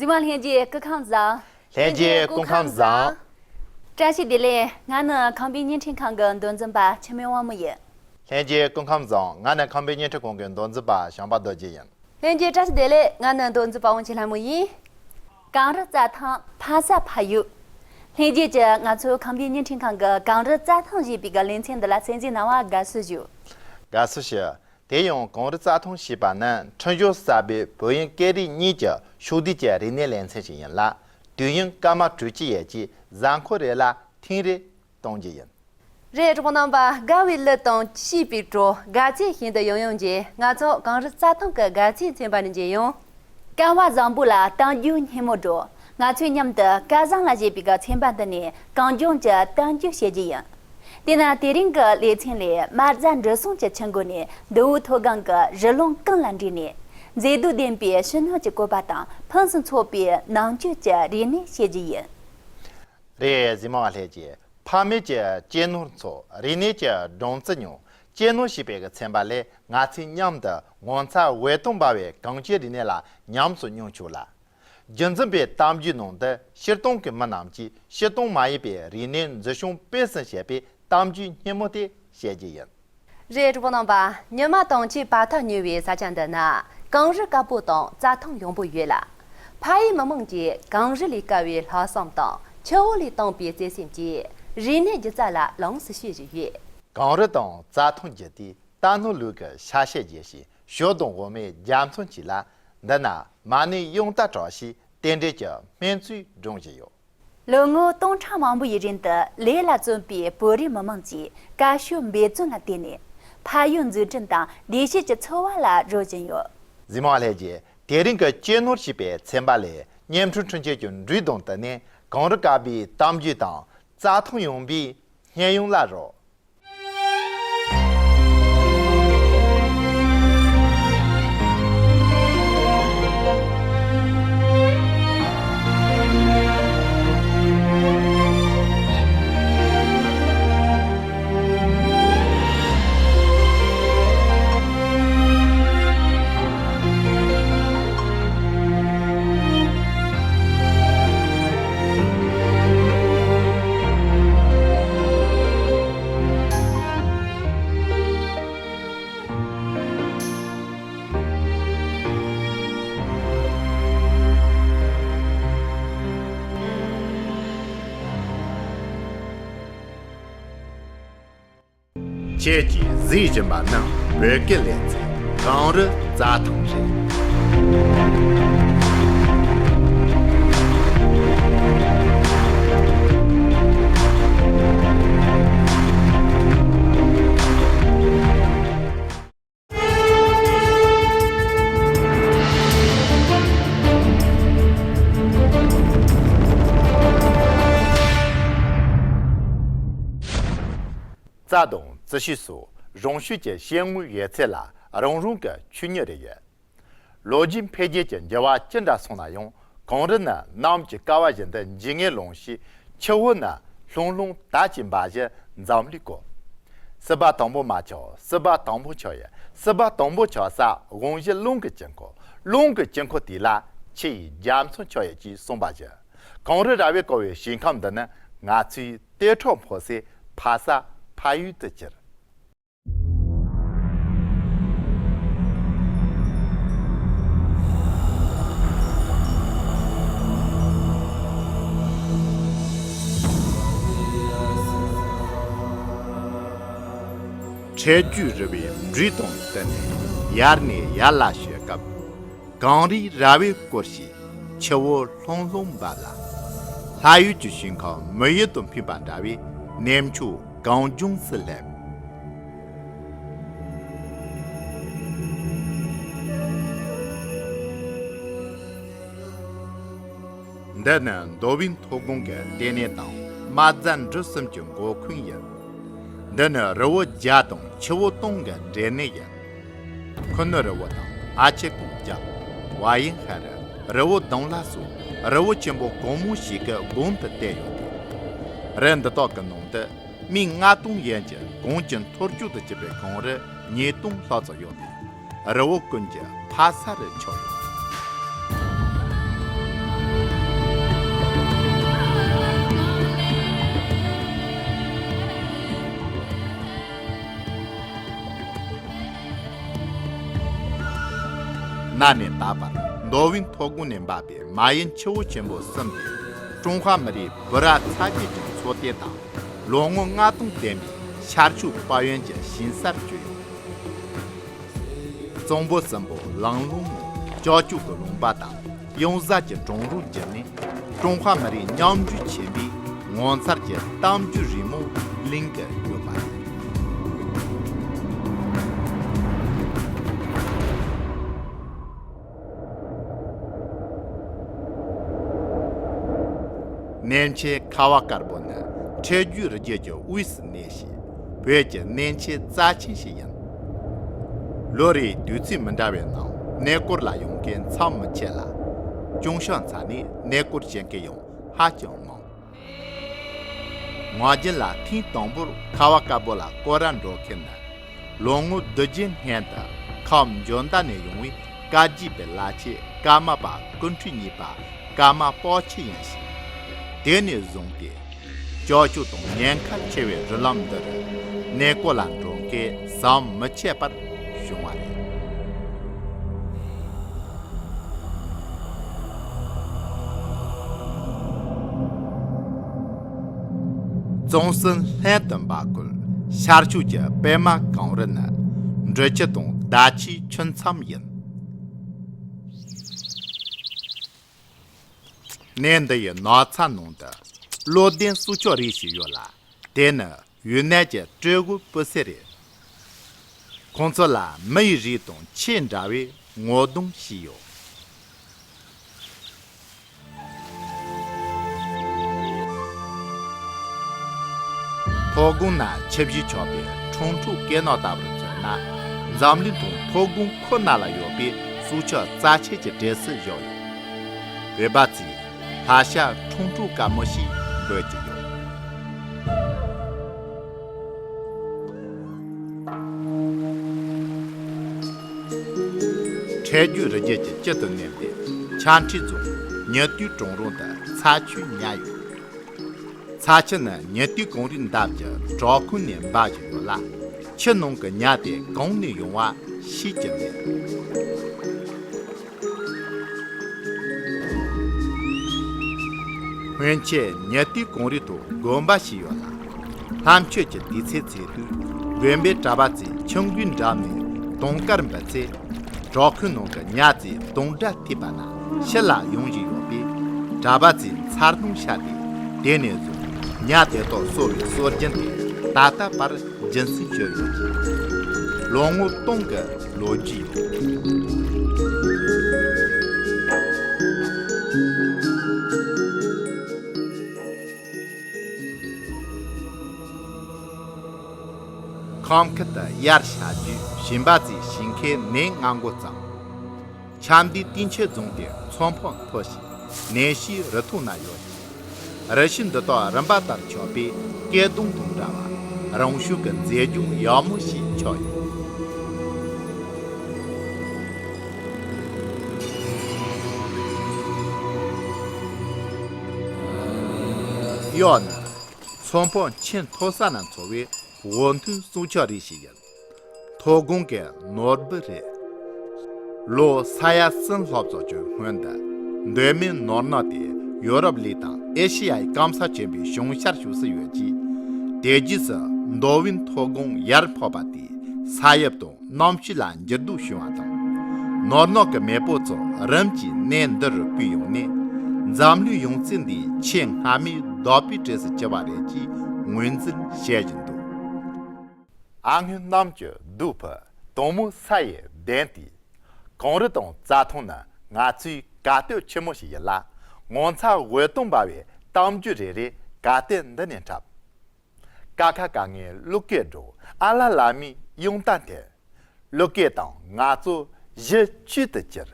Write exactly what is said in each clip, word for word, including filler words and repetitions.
རྗེས་མ་ལྷན་རྒྱས་སྐུ་ཁམས་བཟང་། ལྷན་རྒྱས་སྐུ་ཁམས་བཟང་། བཀྲ་ཤིས་བདེ་ལེགས། ང་ནི་ཁམས་པའི་བརྙན་འཕྲིན་ཁང་གི་མདོ་འཛིན་པ་འཆི་མེད་དབང་མོ་ཡིན། ལྷན་རྒྱས་སྐུ་ཁམས་བཟང་། ང་ནི་ཁམས་པའི་བརྙན་འཕྲིན་ཁང་གི་མདོ་འཛིན་པ་བྱམས་པ་རྡོ་རྗེ་ཡིན། ལྷན་རྒྱས་བཀྲ་ཤིས་བདེ་ལེགས། ང་ནི་མདོ་འཛིན་པ་དབང་ཆེན་ལྷ་མོ་ཡིན། གངས་རི་རྩྭ་ཐང་ཕ་ས་ཕ་ཡུལ། ལྷན་རྒྱས་ཀྱིས་ང་ཚོའི་ཁམས་པའི་བརྙན་འཕྲིན་ཁང་གི་གངས་རི་རྩྭ་ཐང་ཞེས་པའི་གི་ལེ་ཚན་འདི་ལ་གསན་གཟིགས་གནང་བར་དགའ་བསུ་ཞུ། དགའ་བསུ་ཞུ། དེ་ཡང་གངས་རི་རྩྭ་ཐང་ཞེས་པ་ནི་ཁྲིམས་གཞུང་གསར་པའི་བོད་དབྱིན་སྐད་རིགས་གཉིས་ཀྱི་ཕྱོགས་བསྡུས་ཀྱི་རིག་གནས་ལེ་ཚན་ཞིག་ཡིན་ལ། དུས་ཡུན་སྐར་མ་དྲུག་ཅུ་ཡས་ཀྱིས་གཟའ་འཁོར་རེ་ལ་ཐེངས་རེ་གཏོང་རྒྱུ་ཡིན། རེད། གྲོགས་པོ་རྣམ་པ། དགའ་བའི་གླུ་དང་སྐྱིད་པའི་བྲོ། དགའ་ཚལ་ཞིང་དུ་ཡོང་ཡོང་རྗེས། ང་ཚོ་གངས་རི་རྩྭ་ཐང་གི་དགའ་ཚལ་ཚན་པ་ནས་མཇལ་ཡོང་། སྐལ་བ་བཟང་པོ་ལ་གཏམ་རྒྱུད་སྙན་མོ་སྒྲོག་ང་ཚོས་མཉམ་དུ་སྐལ་བཟང་ལ་ཞེས་པའི་གི་ཚན་པ་འདི་ནས་གངས་ལྗོངས་ཀྱི་གཏམ་རྒྱུད་བཤད་རྒྱུ་ཡིན། དེས་ན་དེ་རིང་གི་ལེ་ཚན་ལས་རྨ་རྫ་འབྲི་སྲོང་གི་ཆུ་མགོ་ནས་མདོ་དབུས་མཐོ་སྒང་གི་རི་ལུང་གངས་ལ་འདྲེས་ནས། མཛེས་སྡུག་ལྡན་པའི་ཕྱི་སྣོད་ཀྱི་བཀོད་པ་དང་ཕུན་སུམ་ཚོགས་པའི་ནང་ཆོས་ཀྱི་རིག་གནས་བཤད་རྒྱུ་ཡིན། རེད། གཟིགས་མོ་བ་ལྷན་རྒྱས། ཕ་མེས་ཀྱི་གཅེས་ནོར་ཚོ། རིག་གནས་ཀྱི་སྦྲང་རྩི་མྱོང་། གཅེས་ནོར་ཞེས་པའི་གི་ཚན་པ་ལས་ང་ཚོས་མཉམ་དུ་ངོ་མཚར་འོད་སྟོང་འབར་བའི་གངས་ཅན་རིག་གནས་ལ་ཉམས་སུ་མྱོང་ཆོག་ལ། རྒྱུན་འཛིན་པའི་གཏམ་རྒྱུད་ནང་དུ་སྤྱིར་བཏང་གི་མི་རྣམས་ཀྱིས་སྤྱིར་བཏང་མ་ཡིན་པའི་རིག་གནས་འཛིན་སྐྱོང་སྤེལ་གསུམ་བྱས་པའི་གཏམ་རྒྱུད་སྙན་མོ་དེ་བཤད་རྒྱུ་ཡིན། རེད། གྲོགས་པོ་རྣམ་པ། ཉི་མ་དང་བཅས་པ་ཐག་ཉེ་བའི་ས་ཆ་འདི་ན་གངས་རི་དཀར་པོ་དང་རྩྭ་ཐང་ཡངས་པོ་ཡོད་ལ། ཕ་ཡུལ་མི་དམངས་ཀྱིས་གངས་རི་ལས་དཀར་བའི་ལྷག་བསམ་དང་ཆུ་བོ་ལས་དྭངས་པའི་བརྩེ་སེམས་ཀྱིས་རིག་གནས་སྒྱུ་རྩལ་ལ་ལོངས་སུ་སྤྱོད་བཞིན་ཡོད། གངས་རི་དང་རྩྭ་ཐང་གི་དེ་རྟ་ནོར་ལུག་གི་ཤ་ཤེད་རྒྱས་ཤིང་ཞོ་དང་འོ་མའི་རྒྱ་མཚོ་མཆིས་ལ། འདི་ན་མ་ཎི་གཡང་རྟ་གྲགས་ཤིང་རྟེན་འབྲེལ་གྱི་སྨན་བཙུན་སྒྲོན་བཞིན་ཡོད། ལོ་ངོ་སྟོང་ཕྲག་མང་པོ་ཡི་རིང་དུ་ལས་ལ་བརྩོན་པའི་བོད་རིགས་མི་དམངས་ཀྱིས་དཀའ་སྤྱད་འབད་བརྩོན་ལ་བརྟེན་ནས་ཕ་ཡུལ་འཛུགས་སྐྲུན་དང་བདེ་སྐྱིད་ཀྱི་འཚོ་བ་ལ་རོལ་བཞིན་ཡོད། གཟིགས་མོ་བ་ལྷན་རྒྱས། དེ་རིང་གི་གཅེས་ནོར་ཞེས་པའི་ཚན་པ་ལས་བརྙན་འཕྲིན་འཕྲིན་བཅོས་ཀྱི་འགྲོས་དང་བསྟུན་ནས་གངས་རི་དཀར་པོའི་གཏམ་རྒྱུད་དང་རྩྭ་ཐང་ཡངས་པོའི་སྙན་དབྱངས་ལ་རོལ། ཁྱེད་ཀྱིས་གཟིགས་བཞིན་པ་ནི་བོད་སྐད་ལེ་ཚན་གངས་རི་རྩྭ་ཐང་རེད། རྩྭ་དང་རྩི་ཤིང་སོགས་རང་ཤུགས་ཀྱིས་སྐྱེ་དངོས་ཡོད་ཚད་ལ་རང་རང་གི་ཆོས་ཉིད་རེ་ཡོད། ལོ་རྒྱུས་འཕེལ་རྒྱས་ཀྱི་འགྱུར་བ་ཅི་འདྲ་སོང་ན་ཡང་། གངས་རི་ནི་གནམ་གྱི་ཀ་བ་བཞིན་དུ་འཇིགས་ངེས་ལངས་ཤིང་། ཆུ་བོ་ནི་ལྷུང་ལྷུང་དར་གྱི་འབའ་ཞིག་འཛམ་གླིང་བསྐོར། སྲིད་པ་དང་པོ་མ་ཆགས། སྲིད་པ་དང་པོ་ཆགས་ཡང་། སྲིད་པ་དང་པོ་ཆགས་ས་དབང་བཞི་རླུང་གི་དཀྱིལ་འཁོར། རླུང་གི་དཀྱིལ་འཁོར་དེ་ལ་ཆུ་ཡི་རྒྱ་མཚོ་ཆགས་ཡོད་ཅེས་གསུངས་པ་བཞིན། གངས་རི་ར་བས་བསྐོར་བའི་ཞིང་ཁམས་འདི་ནི་ང་ཚོའི་ལྟེ་ཁྲག་འཕོ་སའི་ཕ་ས་ཕ་ཡུལ་དུ་གྱུར། འཕྲེད་རྒྱུད་རི་བོའི་འགྲོས་དང་བསྟུན་ནས་ཡར་ནས་ཡར་ལ་བྱེད་སྐབས། གངས་རིས་ར་བས་བསྐོར་ཞིང་ཆུ་བོ་ལྷུང་ལྷུང་འབབ་ལ། ལྷ་ཡུལ་གྱི་ཞིང་ཁམས་མི་ཡུལ་དུ་འཕེན་པ་འདྲ་བའི་གནས་མཆོག་གངས་ལྗོངས་སུ་སླེབས། འདི་ནི་མདོ་དབུས་མཐོ་སྒང་གི་ལྟེ་གནས་དང་རྨ་རྫ་འབྲི་གསུམ་གྱི་མགོ་ཁུངས་ཡིན། འདི་ནི་རི་བོ་བརྒྱ་དང་ཆུ་བོ་སྟོང་གི་འབྲེལ་གནས་ཡིན། ཁུ་ནུ་རི་བོ་དང་ཨ་ཆེ་གོང་རྒྱབ། བ་ཡན་ཧ་རི། རི་བོ་ལྡུམ་ལ་སོགས་རི་བོ་ཆེན་པོ་གང་མང་ཞིག་གི་སྒང་དུ་བརྟེན་ཡོད་དེ། རི་འདི་དག་གི་ནང་དུ་མིག་ལྔ་སྟོང་ཡན་གྱི་གངས་ཀྱི་འཐོར་ཅོག་ཏུ་གྱུར་པའི་གངས་རི་ཉིས་སྟོང་ལྷག་ཙམ་ཡོད་དེ། རི་བོ་ཀུན་གྱི་ཕ་ས་རུ་ཆགས་ཡོད། གནའ་ནས་ད་བར་མདོ་དབུས་མཐོ་སྒང་ནས་འབབ་པའི་མ་ཡུམ་ཆུ་བོ་ཆེན་པོ་གསུམ་དེ། ཀྲུང་ཧྭ་མི་རིགས་བུ་ར་ཚ་རྒྱུད་ཀྱི་མཚོ་རྟེན་དང་། ལོ་ངོ་ལྔ་སྟོང་ལྡན་པའི་ཤར་ཕྱོགས་དཔལ་ཡོན་གྱི་ཞིང་སར་གྱུར་ཡོད། གཙང་པོ་སྲིན་པོ་ལང་ལུང་ངམ་ཀྱོག་ཀྱོག་གི་ལུང་པ་དང་། གཡང་གཟར་གྱི་གྲང་རོང་བརྒྱུད་ནས། ཀྲུང་ཧྭ་མི་རིགས་ཉམས་འགྱུར་ཆེན་པོའི་ངོ་མཚར་གྱི་གཏམ་རྒྱུད་རིང་མོ་གླེང་གི་ཡོད་པ་རེད། གནས་ཆེན་ཁ་བ་དཀར་པོ་ནི་ཁྲེ་རྒྱུད་རི་རྒྱུད་ཀྱི་དབུས་སུ་གནས་ཤིང་། བོད་ཀྱི་གནས་ཆེན་རྩ་ཆེན་ཞིག་ཡིན། ལོ་རེའི་དུས་ཚིགས་མི་འདྲ་བའི་ནང་གནས་སྐོར་ལ་ཡོང་མཁན་མཚམས་མི་ཆད་ལ། ཅུང་ཞན་ཚ་ནས་གནས་སྐོར་བྱེད་མཁན་ཡང་ཧ་ཅང་མང་། ང་རྒྱལ་ལ་ཐེངས་དང་པོར་ཁ་བ་དཀར་པོ་ལ་སྐོར་ར་འགྲོ་མཁན་ནི། ལོ་ངོ་བདུན་བརྒྱའི་སྔན་དུ་ཁམས་འཇོ་མདའ་ནས་ཡོང་བའི་བཀའ་བརྒྱུད་པའི་བླ་ཆེན་ཀརྨ་པ་སྐུ་ཕྲེང་གཉིས་པ་ཀརྨ་པོ་ཆེ་ཡིན་ཞིང་། དེ་ནས་བཟུང་སྟེ། ཀྱོག་ཀྱོག་དང་ཉེན་ཁ་ཆེ་བའི་རི་ལམ་འདི་རུ་གནས་སྐོར་ལ་འགྲོ་མཁན་ཟམ་མི་ཆད་པར་བྱུང་བ་རེད། གཙང་གསུམ་ལྷན་དུ་འབབ་ཁུལ་ཤར་ཕྱོགས་ཀྱི་པད་མ་གངས་རི་ནི་འབྲི་ཆུ་དང་ཟླ་ཆུའི་ཆུ་མཚམས་ཡིན། གནས་འདི་ཡི་ནགས་ཚལ་ནང་དུ་བློ་ལྡན་སྲོག་ཆགས་རིགས་ཤིག་ཡོད་ལ། དེ་ནི་ཡུན་ནན་གྱི་སྤྲེའུ་སྤུ་སེ་རེད། ཁོང་ཚོ་ལ་མི་ཡི་རིགས་དང་ཆེས་འདྲ་བའི་ངོ་གདོང་ཞིག་ཡོད། མཐོ་སྒང་ན་ཆུ་བཞི་ཆགས་པའི་ཁྲུང་ཁྲུང་སྐེ་ནག་ལྟ་བུར་མཚོན་ན། འཛམ་གླིང་དང་མཐོ་སྒང་ཁོ་ན་ལ་ཡོད་པའི་སྲོག་ཆགས་རྩ་ཆེ་གི་གྲས་སུ་བཞག་ཡོད། བོད་པ་ཚོས་ལྷ་ཤ་ཁྲུང་ཁྲུང་དཀར་མོ་ཞེས་འབོད་ཀྱི་ཡོད། ཁྲེ་རྒྱུད་རི་རྒྱུད་ཀྱི་དཀྱིལ་དུ་གནས་པའི་ཆ་འཕྲིན་རྫོང་ཉི་དུས་གྲོང་རོང་དུ་ཚྭ་ཆུ་ཉར་ཡོད། ཚྭ་ཆུ་ནི་ཉི་དུས་གངས་རིའི་འདབས་ཀྱི་བྲག་ཁུང་ནས་འབབ་བཞིན་ཡོད་ལ། ཆུ་ནང་གི་ཉ་དེ་གང་ནས་ཡོང་བ་ཤེས་ཀྱི་མེད། སྔོན་ཆད་ཉི་དུས་གངས་རི་ཐོག་དགོན་པ་ཞིག་ཡོད་ལ། ལྷ་མཆོད་ཀྱི་དུས་ཚེས་ཚེས་དུས་དགོན་པའི་གྲྭ་པ་ཚོས་ཆུ་འགོའི་འགྲམ་ནས་དུང་དཀར་འབུད་ཚེ། བྲག་ཁུང་ནང་གི་ཉ་ཚོས་དུང་སྒྲ་ཐོས་པ་ན་ཕྱི་ལ་ཡོང་བཞིན་ཡོད་པས། གྲྭ་པ་ཚོས་མཚར་གདུང་ཤར་ཏེ། དེ་ནས་བཟུང་ཉ་དེ་དག་གསོ་བའི་སྲོལ་རྒྱུན་དེ་ད་ལྟ་བར་རྒྱུན་སྲིང་བྱས་ཡོད་ཅིང་། ལོ་ངོ་སྟོང་གི་ལོ་རྒྱུས་ཡོད། ཁམས་ཁུལ་དུ་དབྱར་ཞག་རྒྱུའི་ཞིང་པ་ཚོས་ཞིང་ཁའི་ནས་སྔ་འགོ་བརྩམས། ཆབ་མདོའི་སྟེང་ཆེན་རྫོང་དེ་མཚོ་ཕང་མཐོ་ཞིང་ནས་ཤིང་རི་ཐོག་ན་ཡོད་ཅིང་། རི་ཤིང་འདི་དག་རིམ་པ་ལྟར་ཆགས་པས་སྐས་གདུང་དང་འདྲ་བ་རང་བྱུང་གི་མཛེས་ལྗོངས་ཡག་མོ་ཞིག་ཆགས་ཡོད། གཡག་ནི་མཚོ་ཕང་ཆེས་མཐོ་ས་ན་འཚོ་བའི་འོ་འཐུང་སྲུང་སྐྱོབ་རིགས་ཤིག་ཡིན། མཐོ་སྒང་གི་ནོར་བུ་རེད། ལོ་ས་ཡ་གསུམ་ལྷག་ཙམ་གྱི་སྔོན་དུ་མདོ་སྨད་ནོར་ནག་དེ་ཡོ་རོབ་གླིང་དང་ཨེ་ཤེ་ཡའི་སྐམ་ས་ཆེན་པོའི་བྱང་ཤར་ཕྱོགས་སུ་ཡོད་ཅིང་། དེ་རྗེས་སུ་མདོ་དབུས་མཐོ་སྒང་ཡར་འཕགས་པ་དེས་ས་དབྱིབས་དང་གནམ་གཤིས་ལ་འགྱུར་ལྡོག་བྱུང་བ་དང་། ནོར་ནག་གི་མེས་པོ་ཚོ་རིམ་གྱིས་གནས་འདི་རུ་སྤོས་ཡོང་ནས། འཛམ་གླིང་ཡང་རྩེ་འདིའི་ཆེས་སྔ་མའི་བདག་པོའི་གྲས་སུ་གྱུར་པ་རེད་ཅེས་ངོས་འཛིན་བྱེད་བཞིན་འདུག་ཨ་སྔོན་གནམ་གྱི་རྡོ་ཕུ་དྭངས་མོ་ས་ཡི་གདན་དེ། གངས་རི་དང་རྩྭ་ཐང་ནི་ང་ཚོའི་གར་སྟོད་ཆེན་མོ་ཞིག་ཡིན་ལ། ངོ་མཚར་འོད་སྟོང་འབར་བའི་གཏམ་རྒྱུད་རེ་རེ་གར་སྟེགས་འདི་ནས་འཁྲབ། ཀ་ཁ་ག་ངའི་གླུ་སྐད་སྒྲོག་ཨ་ལ་ལ་མིའི་དབྱངས་རྟ་འཐེན། གླུ་སྐད་དང་ང་ཚོ་གཞི་གཅིག་ཏུ་གྱུར།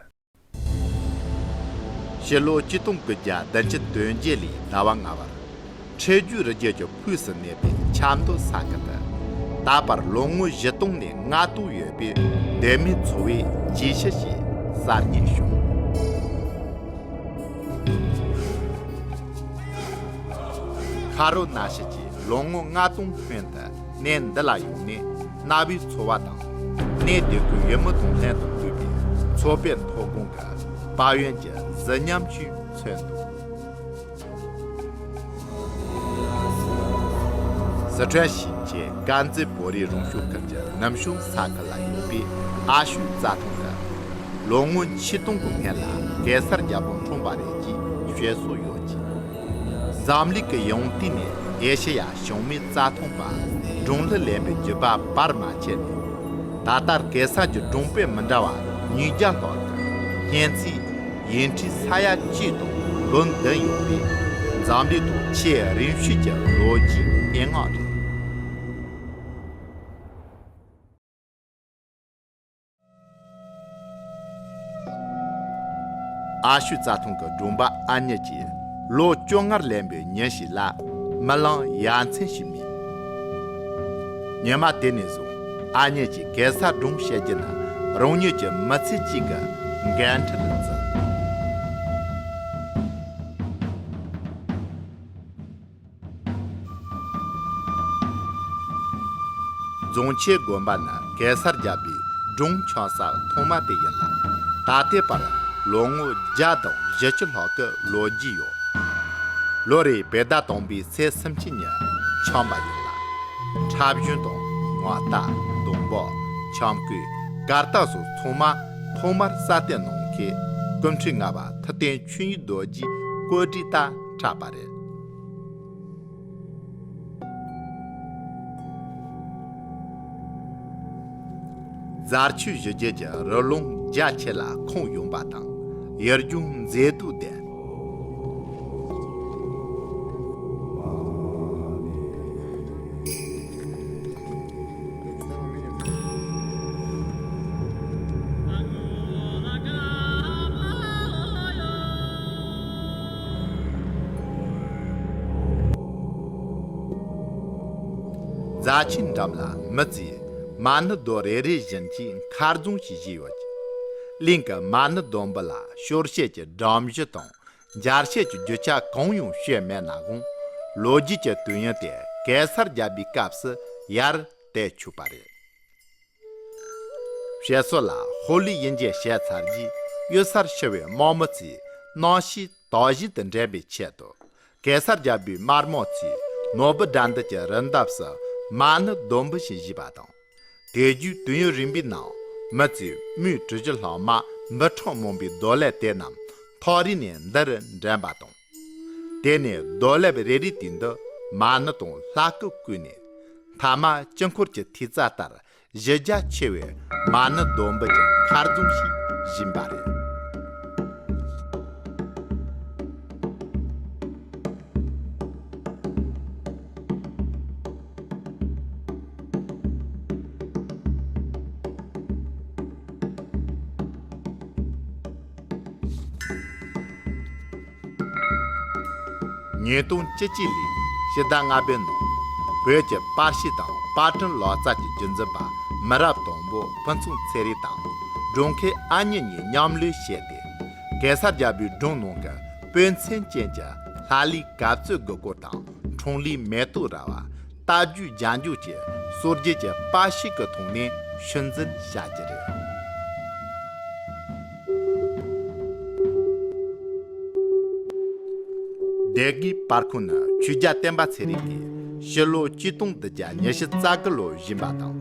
ཕྱི་ལོ་ཆིག་སྟོང་དགུ་བརྒྱ་བདུན་ཅུ་དོན་བརྒྱད་ལོའི་ཟླ་བ་ལྔ་བར། ཁྲེ་རྒྱུད་རི་རྒྱུད་ཀྱི་ཕུགས་སུ་གནས་པའི་ཆབ་མདོ་ས་ཁུལ་དུ། ད་བར་ལོ་ངོ་བཞི་སྟོང་ནས་ལྔ་སྟོང་ཡོད་པའི་མདོ་སྨད་ཚོ་བའི་རྗེས་ཤུལ་ཞིག་གསར་རྙེད་བྱུང་། ཤ་རོ་ན་ཤི་ཀྱིས་ལོ་ངོ་ལྔ་སྟོང་སྔོན་དུ་གནས་འདི་ལ་ཡོང་ནས་གནའ་བོའི་འཚོ་བ་དང་། གནས་དེ་ཁུལ་ཡུལ་མི་དང་ལྷན་དུ་བསྡུས་པའི་ ཚོ་པའི་མཐོ་སྒང་གི་དཔལ་ཡོན་གྱི་གཟི་ཉམས་ཤིག་མཚོན་འདུག། སི་ཁྲོན་ཞིང་ཆེན་དཀར་མཛེས་བོད་རིགས་རང་སྐྱོང་ཁུལ་གྱི་ནུབ་བྱང་ས་ཁུལ་ལ་ཡོད་པའི་ཨ་ཤུ་རྩྭ་ཐང་གི་ལོ་ངོ་ཆིག་སྟོང་གི་སྔན་ལ་གེ་སར་རྒྱལ་པོ་འཁྲུངས་པ་རེད་ཅེས་བཤད་སྲོལ་ཡོད་ཅིང་། འཛམ་གླིང་གི་ཡང་སྟེང་ནས་ཨེ་ཤེ་ཡ་བྱང་མའི་རྩྭ་ཐང་པ་སྒྲུང་ལྷུ་ལེན་པའི་བརྒྱུད་པ་བར་མ་ཆད་ནས། ད་ལྟར་གེ་སར་གྱི་སྒྲུང་དཔེ་མི་འདྲ་བ་ཉིས་བརྒྱ་ལྷག་གི་སྙན་ཚིག་ཡིག་འཕྲིན་ས་ཡ་གཅིག་དང་ལོ་བདུན་ཡོད་པས། འཛམ་གླིང་ཐོག་ཆེས་རིང་ཤོས་ཀྱི་ལོ་རྒྱུས་སྙན་ངག་རེད། ཨ་ཤུ་རྩྭ་ཐང་གི་སྒྲུང་པ་ཨ་མྱེས་ཀྱིས་ལོ་བཅོ་ལྔར་ལེན་པའི་ཉིན་ཞིག་ལ་རྨི་ལམ་ཡ་མཚན་ཞིག་རྨིས། ཉི་མ་དེ་ནས་བཟུང་ཨ་མྱེས་ཀྱིས་གེ་སར་སྒྲུང་བཤད་རྒྱུ་ནི་རང་ཉིད་ཀྱི་མི་ཚེ་གཅིག་གི་འགན་འཁྲི་རུ་བརྩི། རྫོང་ཆེན་དགོན་པ་ནི་གེ་སར་རྒྱལ་པོའི་སྒྲུང་འཆང་ས་ཐོག་མ་དེ་ཡིན་ལ། ད་ལྟའི་བར་ལོ་ངོ་བརྒྱ་དང་བཞི་བཅུ་ལྷག་གི་ལོ་རྒྱུས་ཡོད། ལོ་རེའི་བོད་ཟླ་དང་པོའི་ཚེས་སུམ་ཅུ་ཉིན་འཆམ་པ་ཡིན་ལ། འཁྲབ་གཞུང་དང་ངག་རྟ། སྡོང་པོ། འཆམ་གོས། གར་སྟེགས་སོགས་ཚང་མ་ཐོག་མར་ས་སྟེང་གནང་མཁན་སྐུ་ཕྲེང་ལྔ་པ་ཐུབ་བསྟན་ཆོས་ཉིད་རྡོ་རྗེའི་བཀོད་སྒྲིག་ལྟར་འཁྲབ་པ་རེད། རྫ་ཆུ་བཞི་བརྒྱད་ཀྱི་རི་ལུང་རྒྱ་ཆེ་ལ་ཁོངས་ཡངས་པ་དང་། ཡུལ་ལྗོངས་མཛེས་སྡུག་ལྡན། རྫ་ཆུའི་འགྲམ་ལ་མི་ཚོས་མ་ཎི་རྡོ་རེ་རེ་བཞིན་གྱི་མཁར་རྫོང་ཞིག་བཞེངས་ཡོད་ཀྱི། གླིང་གི་མ་ཎི་སྡོང་པོ་ལ་ཤོར་བཤད་ཀྱི་སྒྲོམ་གཞི་དང་། འཇར་བཤད་ཀྱི་རྒྱུ་ཆ་གང་ཡང་བཤད་མེད་ནའང་། ལོ་རྒྱུས་ཀྱི་དུས་ཡུན་དེ་གེ་སར་རྒྱལ་པོའི་སྐབས་སུ་ཡར་དེད་ཆོག་པ་རེད། བཤད་སྲོལ་ལ་ཧོར་ལུས་དབྱིན་ཇིས་བཤད་ཚར་རྗེས། གཡུལ་སར་ཤི་བའི་དམག་མི་ཚོའི་རྣམ་ཤེས་དག་ཞིང་དུ་འདྲེན་པའི་ཆེད་དུ། གེ་སར་རྒྱལ་པོའི་དམག་དམངས་ཚོས་ནོར་བུ་དགྲ་འདུལ་གྱི་རི་འདབས་སུ་མ་ཎི་སྡོང་པོ་ཞིག་བཞེངས་པ་དང་། དེ་རྗེས་དུས་ཡུན་རིང་པོའི་ནང་མི་ཚོས་མི་གྲུ་བཞི་ལྷག་མ་འབུམ་ཕྲག་མང་པོའི་རྡོ་ལེབ་དེ་རྣམས་ཐག་རིང་ནས་འདིར་འདྲེན་པ་དང་། དེ་ནས་རྡོ་ལེབ་རེ་རེའི་སྟེང་དུ་མ་ཎི་དང་ལྷ་སྐུ་བཀོད་ནས། མཐའ་མ་དཀྱིལ་འཁོར་གྱི་ཐིག་རྩ་ལྟར་གཞི་རྒྱ་ཆེ་བའི་མ་ཎི་སྡོང་པོ་གྱི་མཁར་རྫོང་ཞིག་བཞེངས་པ་རེད། ཉིས་སྟོང་བཅུ་གཅིག་ལོའི་ཕྱི་ཟླ་ལྔ་པའི་ནང་བོད་ཀྱི་པར་ཤུལ་དང་པར་སྐྲུན་ལག་རྩལ་གྱི་རྒྱུན་འཛིན་པ་མི་རབས་དང་པོ་ཕུན་ཚོགས་ཚེ་རིང་དང་སྒྲུང་མཁན་ཨ་མྱེས་གཉིས་མཉམ་ལས་བྱས་ཏེ། གེ་སར་རྒྱལ་པོའི་སྒྲུང་ནང་གི་དཔེ་མཚོན་ཅན་གྱི་ལྷ་ལུས་གབ་རྩེ་དགུ་སྐོར་དང་འཕྲང་ལུས་མེ་ཏོག་ར་བ། རྟ་རྒྱུག་རྒྱན་རྒྱུག་བཅས་སྲོལ་རྒྱུན་གྱི་པར་ཤུལ་གྱི་ཐོག་ནས་ཤུལ་འཛིན་བྱ་རྒྱུ་རེད། སྡེ་དགེའི་པར་ཁང་ནི་ཆོས་རྒྱལ་བསྟན་པ་ཚེ་རིང་གིས་ཕྱི་ལོ་ཆིག་སྟོང་བདུན་བརྒྱ་ཉི་ཤུ་རྩ་དགུ་ལོར་བཞེངས་པ་དང་།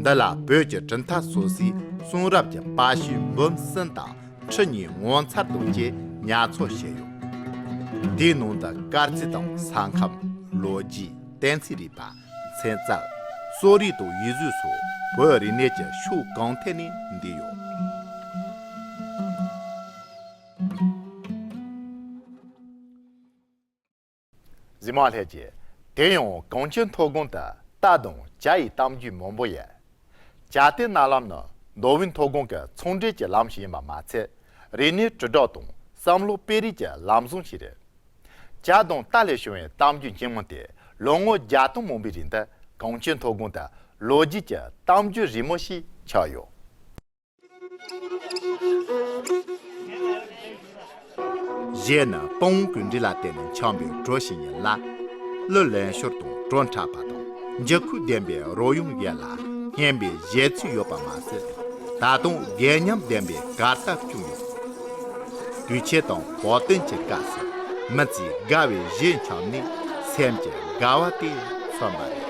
འདི་ལ་བོད་ཀྱི་གྲུབ་མཐའ་སོ་སོའི་གསུང་རབ་ཀྱི་པར་ཤུལ་འབུམ་གསུམ་དང་། ཁྲི་གཉིས་ངོ་མཚར་དང་བཅས་ཉར་ཚགས་བྱས་ཡོད། དེའི་ནང་དུ་སྐར་རྩིས་དང་ས་ཁམས། ལོ་རྒྱུས། གཏན་ཚིགས་རིག་པ། ཚན་རྩལ། གསོ་རིག་དང་ཡིག་གཟུགས་སོགས་བོད་རིག་གནས་ཀྱི་ཕྱོགས་གང་ཐད་ནས་འདུས་ཡོད། གཟིགས་མོ་ལྷན་རྒྱས། དེ་ཡང་གངས་ཅན་མཐོ་སྒང་དུ་རྟ་དང་བྱ་ཡི་གཏམ་རྒྱུད་མང་པོ་ཡོད། བྱ་སྟེ་གནའ་ལམ་ནི་མདོ་དབུས་མཐོ་སྒང་གི་ཚོང་འབྲེལ་གྱི་ལམ་ཞིག་ཡིན་པ་མ་ཚད། རིག་གནས་དྲིལ་བསྒྲགས་དང་བསམ་བློ་སྤེལ་རེས་ཀྱི་ལམ་བཟང་ཞིག་རེད། བྱ་དང་རྟ་ལས་བྱུང་བའི་གཏམ་རྒྱུད་སྙན་མོ་དེ་ལོ་ངོ་བརྒྱ་སྟོང་མང་པོའི་རིང་དུ་གངས་ཅན་མཐོ་སྒང་དུ་ལོ་རྒྱུས་ཀྱི་གཏམ་རྒྱུད་རིང་མོ་ཞིག་ཆགས་ཡོད། གཞས་ནི་དཔང་བོ་གུས་འདྲི་ལ་བརྟེན་ནས་འཆམ་པའི་བྲོ་ཞིག་ཡིན་ལ། གླུ་ལེན་ཞོར་དང་བྲོ་འཁྲབ་པ་དང་འགྱུར་ཁུག་ལྡན་པའི་རོལ་དབྱངས་ཡན་ལ་སྙན་པའི་གཞས་ཚིག་ཡོད་པ་མ་ཟད། ད་དུང་དགེ་མཉམ་ལྡན་པའི་གར་སྟབས་བསྐྱུངས་ཡོད། དུས་ཆེན་དང་བོད་དོན་གྱི་སྐབས་སུ་མི་ཚོས་དགའ་བའི་གཞས་འཁྱམས་ནས་སེམས་ཀྱི་དགའ་བ་དེ་མཚོན་པ་རེད།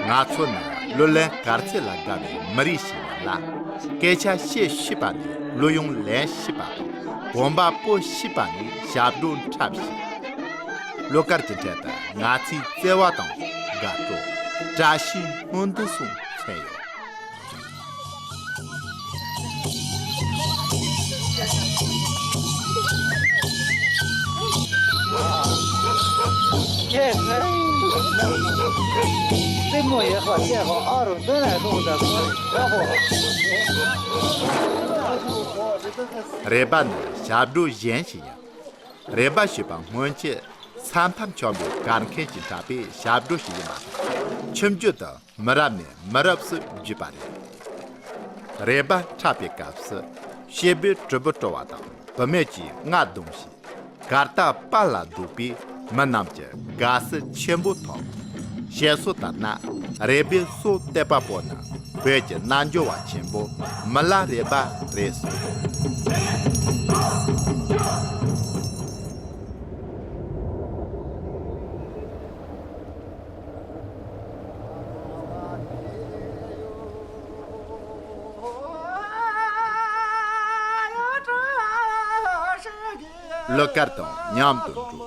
ང་ཚོ་ནི་གླུ་ལེན་དཀའ་ཚེགས་ལ་དགའ་བའི་མི་རིགས་ཤིག་ཡིན་ལ། སྐད་ཆ་བཤད་ཤེས་པ་ནས་གླུ་དབྱངས་ལེན་ཤེས་པ་དང་གོམ་པ་སྤོ་ཤེས་པ་ནས་ཞབས་བྲོ་འཁྲབ་ཤེས། གླུ་གར་གྱི་གྲས་དུ་ང་ཚོའི་བརྩེ་བ་དང་དགའ་སྤྲོ། བཀྲ་ཤིས་སྨོན་འདུན་སོགས་མཚོན་ཡོད། རེད་པ་ནི་ཞབས་བྲོ་གཞན་ཞིག་ཡིན། རེད་པ་ཞེས་པ་སྔོན་ཆད་ས་མཐར་འཁྱམས་པའི་གར་མཁན་གྱིས་འཁྲབ་པའི་ཞབས་བྲོ་ཞིག་ཡིན་པ་དང་། ཁྱིམ་རྒྱུད་དུ་མི་རབས་ནས་མི་རབས་སུ་བརྒྱུད་པ་རེད། རེད་པ་འཁྲབ་པའི་སྐབས་སུ་སྐྱེས་བུ་དྲིལ་བུ་བཀྲོལ་བ་དང་བུད་མེད་ཀྱིས་རྔ་བརྡུང་ཞིང་། གར་སྟབས་དཔའ་ལ་སྡུག་པས་མི་རྣམས་ཀྱི་དགའ་བསུ་ཆེན་པོ་ཐོབ། བཤད་སྲོལ་ལྟར་ན་རེད་པའི་སོ་བཏེགས་པ་པོ་ནི་བོད་ཀྱི་རྣལ་འབྱོར་བ་ཆེན་པོ་མི་ལ་རས་པ་རེད་གསུངས། གླུ་གར་དང་མཉམ་དུ་འགྲོ།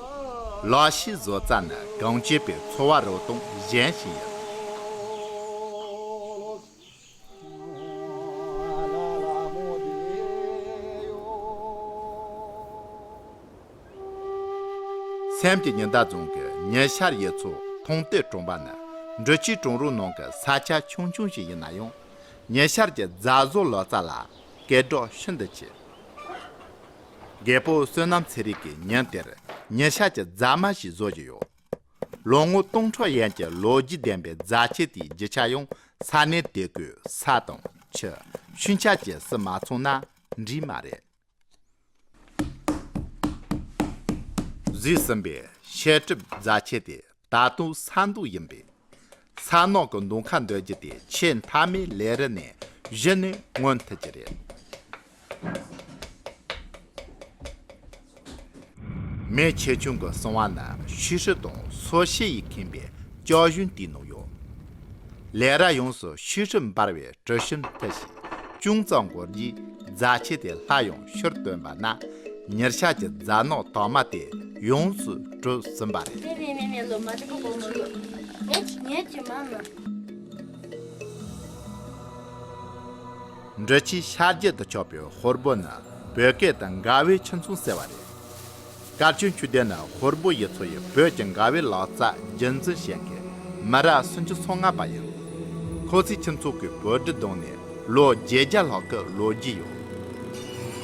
ལག་ཤེས་བཟོ་རྩལ་ནི་གངས་ཅན་པའི་འཚོ་བ་རོལ་སྟངས་གཞན་ཞིག་ཡིན། སེམས་ཀྱི་ཉི་ཟླ་རྫོང་གི་ཉི་ཤར་ཡུལ་ཚོ་ཐོང་སྟེ་གྲོང་པ་ནི་འབྲི་ཆུའི་གྲོང་རོགས་ནང་གི་ས་ཆ་ཆུང་ཆུང་ཞིག་ཡིན་ན་ཡང་། ཉི་ཤར་གྱི་རྫ་བཟོ་ལག་རྩལ་ལ་སྐད་གྲགས་ཤིན་ཏུ་ཆེ། རྒད་པོ་བསོད་ནམས་ཚེ་རིང་གིས་ཉིན་དེར་ཉི་ཤར་གྱི་རྫ་མ་ཞིག་བཟོ་བཞིན་ཡོད། ལོ་ངོ་སྟོང་ཕྲག་ཡན་གྱི་ལོ་རྒྱུས་ལྡན་པའི་རྫ་ཆས་དེའི་རྒྱུ་ཆ་ཡང་ས་གནས་དེ་གའི་ས་དང་ཆུ། ཤུན་ཆད་ཀྱི་སུ་མ་ཚང་ན་འགྲིག་མ་རེད། བཟོས་ཟིན་པའི་བཤད་སྒྲུབ་རྫ་ཆས་དེ་ད་དུང་ས་མདོག་ཡིན་པས། ས་ནག་གི་མདོང་ཁ་འདོན་རྒྱུ་དེ་ཆེས་མཐའ་མའི་ལས་རིམ་ནས་གཞི་ནས་མངོན་ཐུབ་ཀྱི་རེད། མེ་ཆེ་ཆུང་གི་གསང་བ་ནི་ཤུལ་ཧྲི་དང་སོ་ཤེ་ཡིས་ཁེངས་པའི་ལྕགས་ཞུན་དེའི་ནང་ཡོད། ལས་ར་ཡོངས་སུ་ཤུལ་ཧྲི་འབར་བའི་དྲི་ཞིམ་འཐུལ་ཞིང་ཅུང་ཙམ་འགོར་རྗེས་རྫ་ཆས་དེ་སླར་ཡང་ཕྱིར་བཏོན་པ་ན་ཉི་ཤར་གྱི་རྫ་ནག་དྭངས་མ་དེ་ཡོངས་སུ་གྲུབ་ཟིན་པ་རེད། མེ་མེ་མེ་མེ་ལོ་མ་དེ་གོ་གོ་མ་ལོ། ངས་ངས་ཀྱི་མ་མ། འབྲི་ཆུའི་ཤར་རྒྱུད་དུ་ཆགས་པའི་ཧོར་སྦུག་ནི་བོད་སྐད་དུ་འགལ་བའི་ཁྱིམ་ཚང་ཟེར་བ་རེད། སྐར་ཆུང་ཆོས་ལྡན་ནི་ཧོར་སྦུག་ཡུལ་ཚོ་ཡི་བོད་ཀྱི་འགལ་བའི་ལག་རྩལ་རྒྱུན་འཛིན་བྱེད་མཁན་མི་རབས་སུམ་ཅུ་སོ་ལྔ་པ་ཡིན། ཁོ་ཚོའི་ཁྱིམ་ཚང་གིས་བོད་འབྲི་བརྡུངས་ནས་ལོ་བརྒྱད་བརྒྱ་ལྷག་གི་ལོ་རྒྱུས་ཡོད།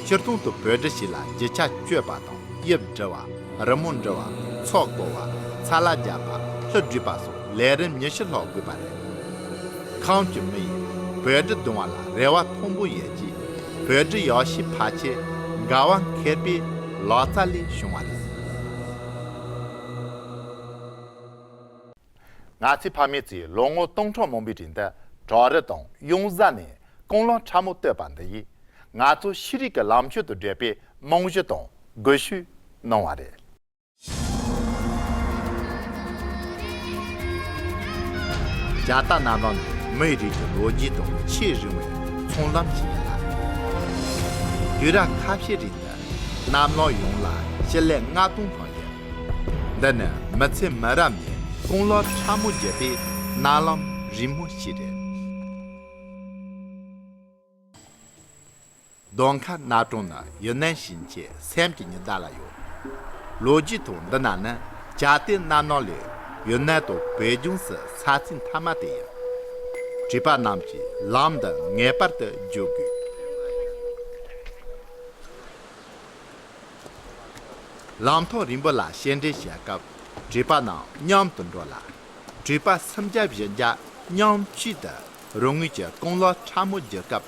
སྤྱིར་བཏང་དུ་བོད་འབྲི་ཞིག་ལ་རྒྱུ་ཆ་སྤྱོད་པ་དང་དབྱིབས་འབྲི་བ། རི་མོ་འབྲི་བ། ཚོགས་བརྐོ་བ། ཚ་ལ་རྒྱབ་པ། ལྷུ་བསྒྲིགས་པ་སོགས་ལས་རིམ་ཉི་ཤུ་ལྷག་དགོས་པ་རེད། ཁམས་ཀྱི་མི་ཡིས་བོད་འབྲི་བརྡུང་བ་ལ་རེ་བ་མཐོན་པོ་ཡོད་ཀྱིས་བོད་འབྲི་ཡག་ཤོས་ཕལ་ཆེར་འགལ་བ་མཁས་པའི་ལག་རྩལ་ལས་བྱུང་བ་རེད། ང་ཚོའི་ཕ་མེས་ཚོས་ལོ་ངོ་སྟོང་ཕྲག་མང་པོའི་རིང་དུ་བྲག་རི་དང་གཡང་གཟར་ནས་རྐང་ལག་ཕྲ་མོ་བཏོད་པ་འདི་ཡིས་ང་ཚོ་ཤེས་རིག་གི་ལམ་ཁྱེར་དུ་བགྲོད་པའི་རྨང་གཞི་དང་སྒུལ་ཤུགས་གནང་བ་རེད། རྒྱ་སྟག་གནམ་རླངས་ནི་མིའི་རིགས་ཀྱི་ལོ་རྒྱུས་དང་ཆེས་རིང་བའི་ཚོང་ལམ་ཞིག་ཡིན་ལ། དུས་རབས་ཁ་ཤས་རིང་དུ་གནམ་ལོ་ཡོངས་ལ་སྤྱི་ལེ་ལྔ་སྟོང་ཐོན་ཡོད། འདི་ནི་མི་ཚེ་མི་རབས་ནས་རྐང་ལག་ཕྲ་མོ་བརྒྱུད་པའི་གནའ་ལམ་རིང་མོ་ཞིག་རེད། གདོང་ཁ་གནའ་གྲོང་ནི་ཡུན་ནན་ཞིང་ཆེན་སེམས་ཀྱི་ཉི་ཟླ་ལ་ཡོད། ལོ་རྒྱུས་ཐོག་འདི་ན་ནི་རྒྱ་སྟེང་གནམ་ནང་ལས་ཡུན་ནན་དང་བོད་ལྗོངས་སུ་ས་ཚིགས་མཐའ་མ་དེ་ཡིན། བྲེལ་པ་རྣམས་ཀྱིས་ལམ་འདི་ངེས་པར་དུ་བརྒྱུད་དགོས། ལམ་ཐག་རིང་པོ་ལ་སྐྱེལ་འདྲེན་བྱེད་སྐབས་བྲེལ་པ་རྣམས་མཉམ་དུ་འགྲོ་ལ། བྲེལ་པ་སུམ་བརྒྱ་བཞི་བརྒྱ་མཉམ་གཅིག་ཏུ་ རང་ངོས་ཀྱི་རྐང་ལག་ཕྲ་མོ་རྒྱག་སྐབས་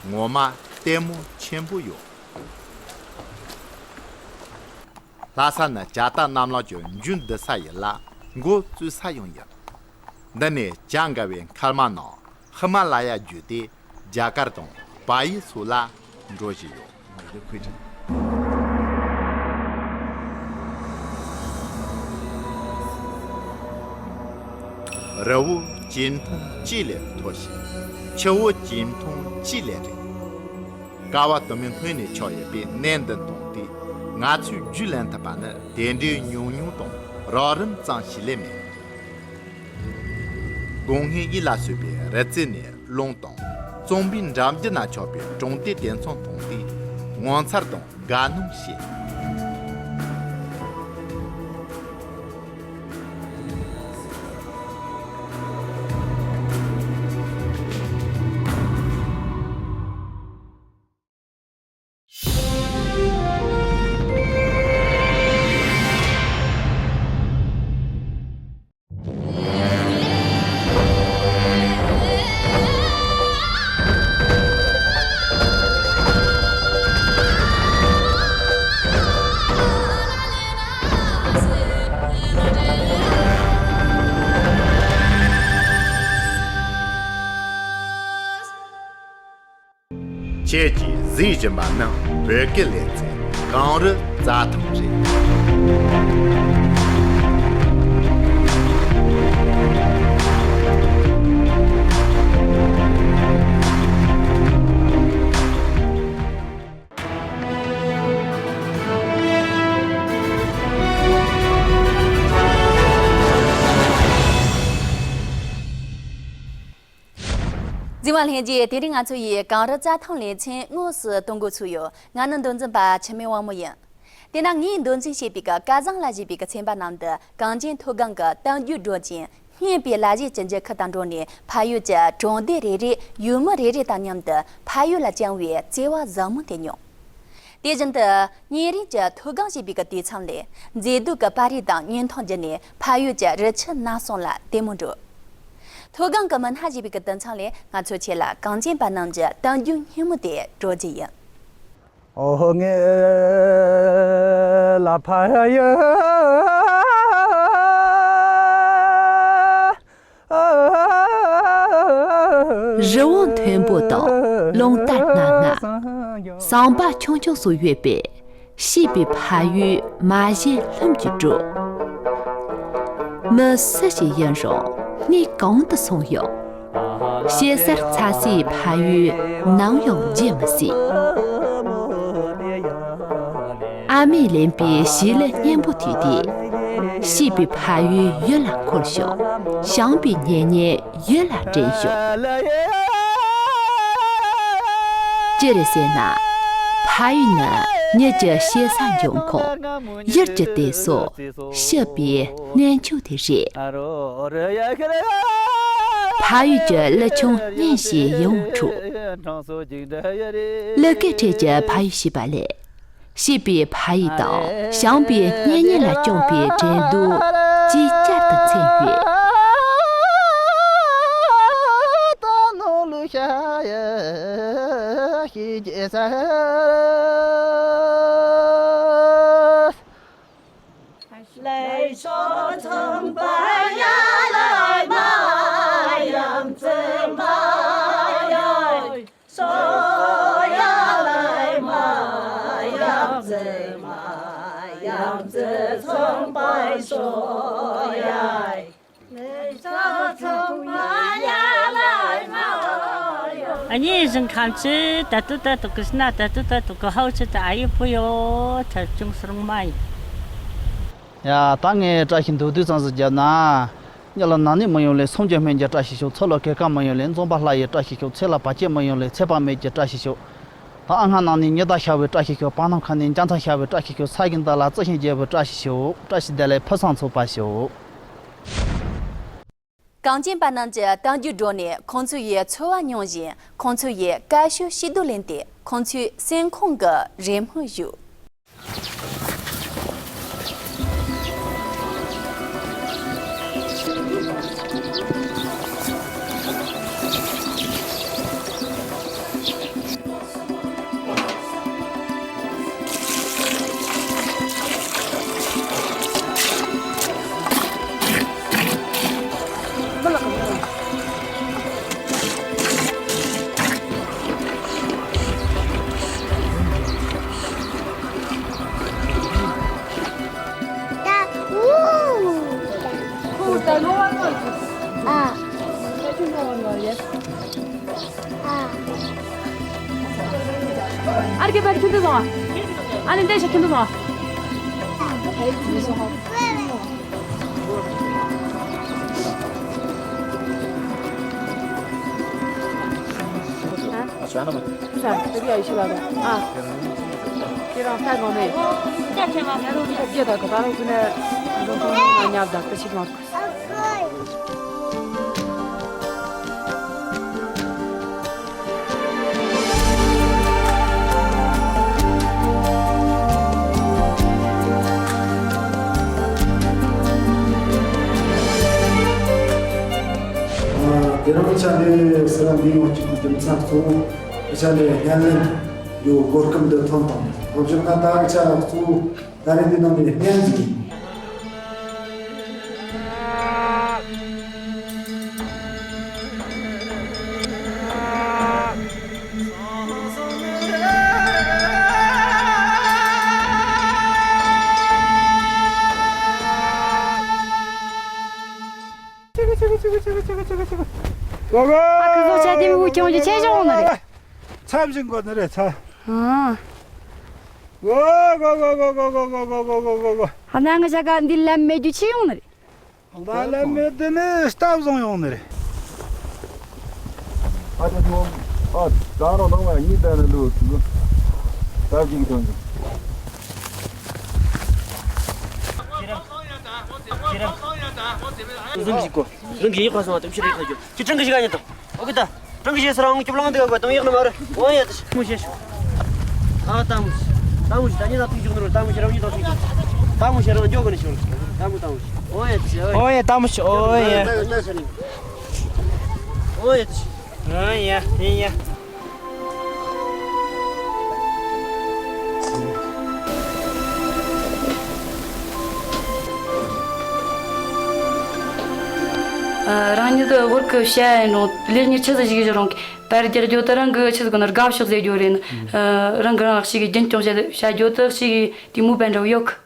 ངོ་མ་ལྟད་མོ་ཆེན་པོ་ཡོད། ལྷ་ས་ནི་ཇ་རྟ་གནམ་ལོ་ཀྱི་མཇུག་བསྡུ་ས་ཡིན་ལ་འགོ་བཙུགས་ས་ཡང་ཡིན། འདི་ནས་ཇ་འགའ་བའི་མཁལ་མ་ནང་ཧི་མ་ལ་ཡ་བརྒྱུད་དེ་རྒྱ་གར་དང་བལ་ཡུལ་སོགས་ལ་འགྲོ་བཞིན་ཡོད། རི་བོ་ཇེ་མཐོང་ཅི་ལས་མཐོ་ཞིང་། ཆུ་བོ་ཇེ་མཐོང་ཅི་ལས་རིང་། ཀ་བ་དུ་མའི་སྔོན་ནས་ཆགས་ཡོད་པའི་གནད་འདི་མཐོང་དུས། ང་ཚོས་རྒྱུས་ལེན་ཐུབ་པ་ནི་དེ་འདྲའི་ཉུང་ཉུང་དང་རགས་རིམ་ཙམ་ཞིག་ལས་མེད། དགུང་སྔོན་ཡུལ་ལ་སོགས་པའི་རི་རྩེ་ནས་རླུང་དང་གཙང་པོའི་འགྲམ་རྒྱུད་ན་ཆགས་པའི་གྲོང་སྡེ་དེ་ཚོ་མཐོང་དུས། ངོ་མཚར་དང་དགའ་སྣང་སྐྱེས། ཁྱེད་ཀྱིས་གཟིགས་བཞིན་པ་ནི་བོད་སྐད་ལེ་ཚན་གངས་རི་རྩྭ་ཐང་རེད། གཟིགས་མོ་ལྷན་རྒྱས། དེ་རིང་ང་ཚོ་ཡི་གངས་རི་རྩྭ་ཐང་ལེ་ཚན་དངོས་སུ་གཏོང་འགོ་ཚུགས་ཡོད། ང་ནི་མདོ་འཛིན་པ་འཆི་མེད་དབང་མོ་ཡིན། དེས་ན་ངས་མདོ་འཛིན་བྱས་པའི་སྐལ་བཟང་ལ་ཞེས་པའི་ཚན་པ་ནང་དུ་གངས་ཅན་མཐོ་སྒང་གི་གཏམ་རྒྱུད་སྒྲོག་ཅིང་། སྙན་པའི་ལ་གཞས་ཀྱི་འགྱུར་ཁུག་དང་འགྲོགས་ནས་ཕ་ཡུལ་གྱི་གྲོང་སྡེ་རེ་རེའི་ཡུལ་མི་རེ་རེ་དང་མཉམ་དུ་ཕ་ཡུལ་ལ་བཅངས་པའི་བརྩེ་བ་ཟབ་མོ་དེ་མྱོང་། དེ་བཞིན་དུ་ཉེ་རིང་གི་མཐོ་སྒང་ཞེས་པའི་དུས་མཚམས་ལས་མཛེས་སྡུག་གི་པར་རིས་དང་བརྙན་ཐུང་བརྒྱུད་ནས་ཕ་ཡུལ་གྱི་རི་ཆུ་སྣ་གསུམ་ལ་ལྟད་མོ་འགྲོ། མཐོ་སྒང་གི་མི་སྣ་ཞེས་པའི་དུས་མཚམས་ལས་ང་ཚོ་ཁྱེད་ལ་གངས་ཅན་པ་རྣམས་ཀྱི་གཏམ་རྒྱུད་སྙན་མོ་དེ་སྒྲོག་རྒྱུ་ཡིན། ཨོ་ངེ་ལ་ཕ་ཡུལ། རི་བོ་མཐོན་པོ་དང་རླུང་རྟ་སྣ་ལྔ། ཟམ་པ་ཆུང་ཆུང་སོགས་ཡོད་པའི་བྱིས་པའི་ཕ་ཡུལ་མ་གཞི་ལྷུམས་ཀྱིས་གྲུབ། མི་སུ་ཞིག་ཡིན་རུང་གནས་གང་དུ་སོང་ཡང་། ཞེ་སར་འཚར་སའི་ཕ་ཡུལ་ནམ་ཡང་བརྗེད་མི་སྲིད། ཨ་མས་ལེན་པའི་བྱིས་གླུ་སྙན་པོ་ཐོས་ཏེ། བྱིས་པའི་ཕ་ཡུལ་ཡིད་ལ་འཁོར་ཞིང་། བྱམས་པའི་གཉེན་ཉེ་ཡིད་ལ་དྲན་ཞིང་། ཅི་རེད་ཟེར་ན། ཕ་ཡུལ་ནི་མྱི་གྱི་གཤིས་ས་འབྱུང་ཁུངས། ཡུལ་གྱི་དེ་སོགས་སྲིད་པའི་གནས་མཆོག་དེ་རེད། ཕ་ཡུལ་གྱི་གླུ་ཆུང་སྙན་ཞིང་ཡིད་འོང་འཁྲུགས། གླུ་སྐད་འཕྲིན་གྱི་ཕ་ཡུལ་ཞེས་པ་ལས། བྱིས་པའི་ཕ་ཡུལ་དང་བྱམས་པའི་གཉེན་ཉེ་ལ་བཅངས་པའི་འགྲན་བསྡུར་ཇེ་བསྐྱར་དུ་ཕྱིན་ཡོད། ཨ་ནི་ཞིང་ཁམས་ཆུ་ད་ཏུ་ད་ཏུ་ཀི་ཤི་ན་ད་ཏུ་ད་ཏུ་ཀི་ཧའུ་ཆུ་ད་ཨ་ཡི་པུ་ཡོ་ཐ་ཅུང་སུ་རུང་མ་ཡིན། ཡ་ད་ངས་བཀྲ་ཤིས་མདོར་བསྡུས་ཙམ་ཞིག་བརྒྱབ་ན། གཉིད་ལ་ནག་ནི་མི་ཡོང་ལེ་སུམ་གྱི་སྨན་གྱི་བཀྲ་ཤིས་ཤོག་ཚོ་ལ་གེ་ཀ་མི་ཡོང་ལེ་འཛོམས་པ་ལྷ་ཡི་བཀྲ་ཤིས་ཤོག་ཚེ་ལ་བར་ཆད་མི་ཡོང་ལེ་ཚེ་དཔག་མེད་ཀྱི་བཀྲ་ཤིས་ཤོག་ད་ཨ་སྔ་ནང་ནས་ཉི་ཟླ་ཤར་བའི་བཀྲ་ཤིས་ཤོག་པ་སྣམ་ཁ་ནས་འཇའ་ཚོན་ཤར་བའི་བཀྲ་ཤིས་ཤོག་ས་གི་མདའ་ལ་རྩི་ཤིང་རྒྱས་པའི་བཀྲ་ཤིས་ཤོག་བཀྲ་ཤིས་བདེ་ལེགས་ཕུན་སུམ་ཚོགས་པ་ཤོག་གངས་ཅན་པ་རྣམས་ཀྱི་གཏམ་རྒྱུད་བསྒྲོགས་ནས་ཁོང་ཚོ་ཡི་འཚོ་བ་མྱོང་བཞིན། ཁོང་ཚོ་ཡི་དཀའ་ཤོས་ཤེས་རྟོགས་ལེན་ཏེ། ཁོང་ཚོའི་སེམས་ཁོང་གི་རེ་སྨོན་ཞུ། ཨ་རྒྱ་བལ་ཁྱོད་ཚོ་སོང་། ཨ་ནི་འདས་ཤ་ཁྱོད་ཚོ་སོང་། ཨ་ཅག་ན་མ། ས་དེ་ག་ཡ་ཤི་ལ་ར། ཨ། ཁྱེད་རང་ས་ནོ་མེ། ཁྱེད་རང་ས་རྒྱ་ད་ག་ད་རུ་ཁུ་ནས་འདོན་ཐོང་ན་ཉབ་ད་ཁ་ཤི་མ། དེ་རིང་ཆ་ནས་སི་ར་འདི་ཡོང་གཅིག་གི་རྒྱུ་མཚན་གཙོ་བོ་ཆ་ནས་སྣེ་ལེན་ཡོད་གོ་སྐབས་འདི་ཐོན་དང་། ཐོབ་བྱུང་ན་ད་ཆ་གཙོ་བོ། ད་རེས་འདི་ནང་ནས་སྙན་ཞིག་ཡིན། ཨ་ཁུ་བཟོ་བྱ་དེ་མི་བུ་ཁྱོད་ཀྱི་ཆེ་ཆུང་ནི་རེད། ཚབ་བཞིན་གོ་ནི་རེད་ཚ། ཨ། གོ་གོ་གོ། ཧ་ན་ང་ཞག་ག་འདི་ལམ་མེད་རྒྱུ་ཆི་ཡོང་ནི་རེད། ད་ལམ་མེད་དེ་ནི་སྟབས་བཟང་ཡོང་ནི་རེད། ཨ་ཅག་ཁྱོད། ཨ། ད་རང་རང་ང་གཉིས་ལྡན་ནི་ལུགས་ཚུལ། ད་ཅིག་ཐོན་ཅིག། ཟིང་གི་ཞིག་གོ། ཟིང་གི་ཡིག་པ་སོང་བ་དུམ་ཤི་རེད་ཁ་རྒྱུ། ཁྱི་ཀྲང་གི་ཞིག་ག་ཉན་དང་། ཨོ་ཀི་ད། ཀྲང་གི་ཞིག་སར་ཨང་ཀྱུ་ལང་དེ་ག་གོ་དང་ཡག་ནི་མ་རེད། ཨོ་ཡ་ད་ཤི། མུ་ཤེ་ཤུ། ཨ་ད་མུ་ཤི། ད་མུ་ཤི་ད་ཉི་ད་ཐུག་ཅུག་ནི་རེད། ད་མུ་ཤི་རང་ཉི་ད་ཐུག་ཅུག་ད་མུ་ཤི་རང་འཇོག་གི་ནི་ཤོར། ད་མུ་ད་མུ་ཤི། ཨོ་ཡ་ད་ཤི། ཨོ་ཡ་ད་མུ་ཤི། ཨོ་ཡ། ཨོ་ཡ་ད་ཤི། ཨོ་ཡ་ཡ་ཡ། རང་ཉིད་དུ་བོར་གི་བྱ་ཡིན་རུང་ལས་གཉེར་ཆི་ཟིག་ཞིག་རུང་པར་རྒྱག་རྒྱུ་དུ་རང་གི་ཆི་ཟིག་ནི་དགའ་ཕྱོགས་ཟེར་རྒྱུ་རེད། རང་གི་རང་ཞིག་གི་རྒྱུན་སྐྱོང་བྱ་བྱ་རྒྱུ་དུ་ཞིག་གི་དེ་མོ་པན་འདྲ་བོ་ཡོད་གི།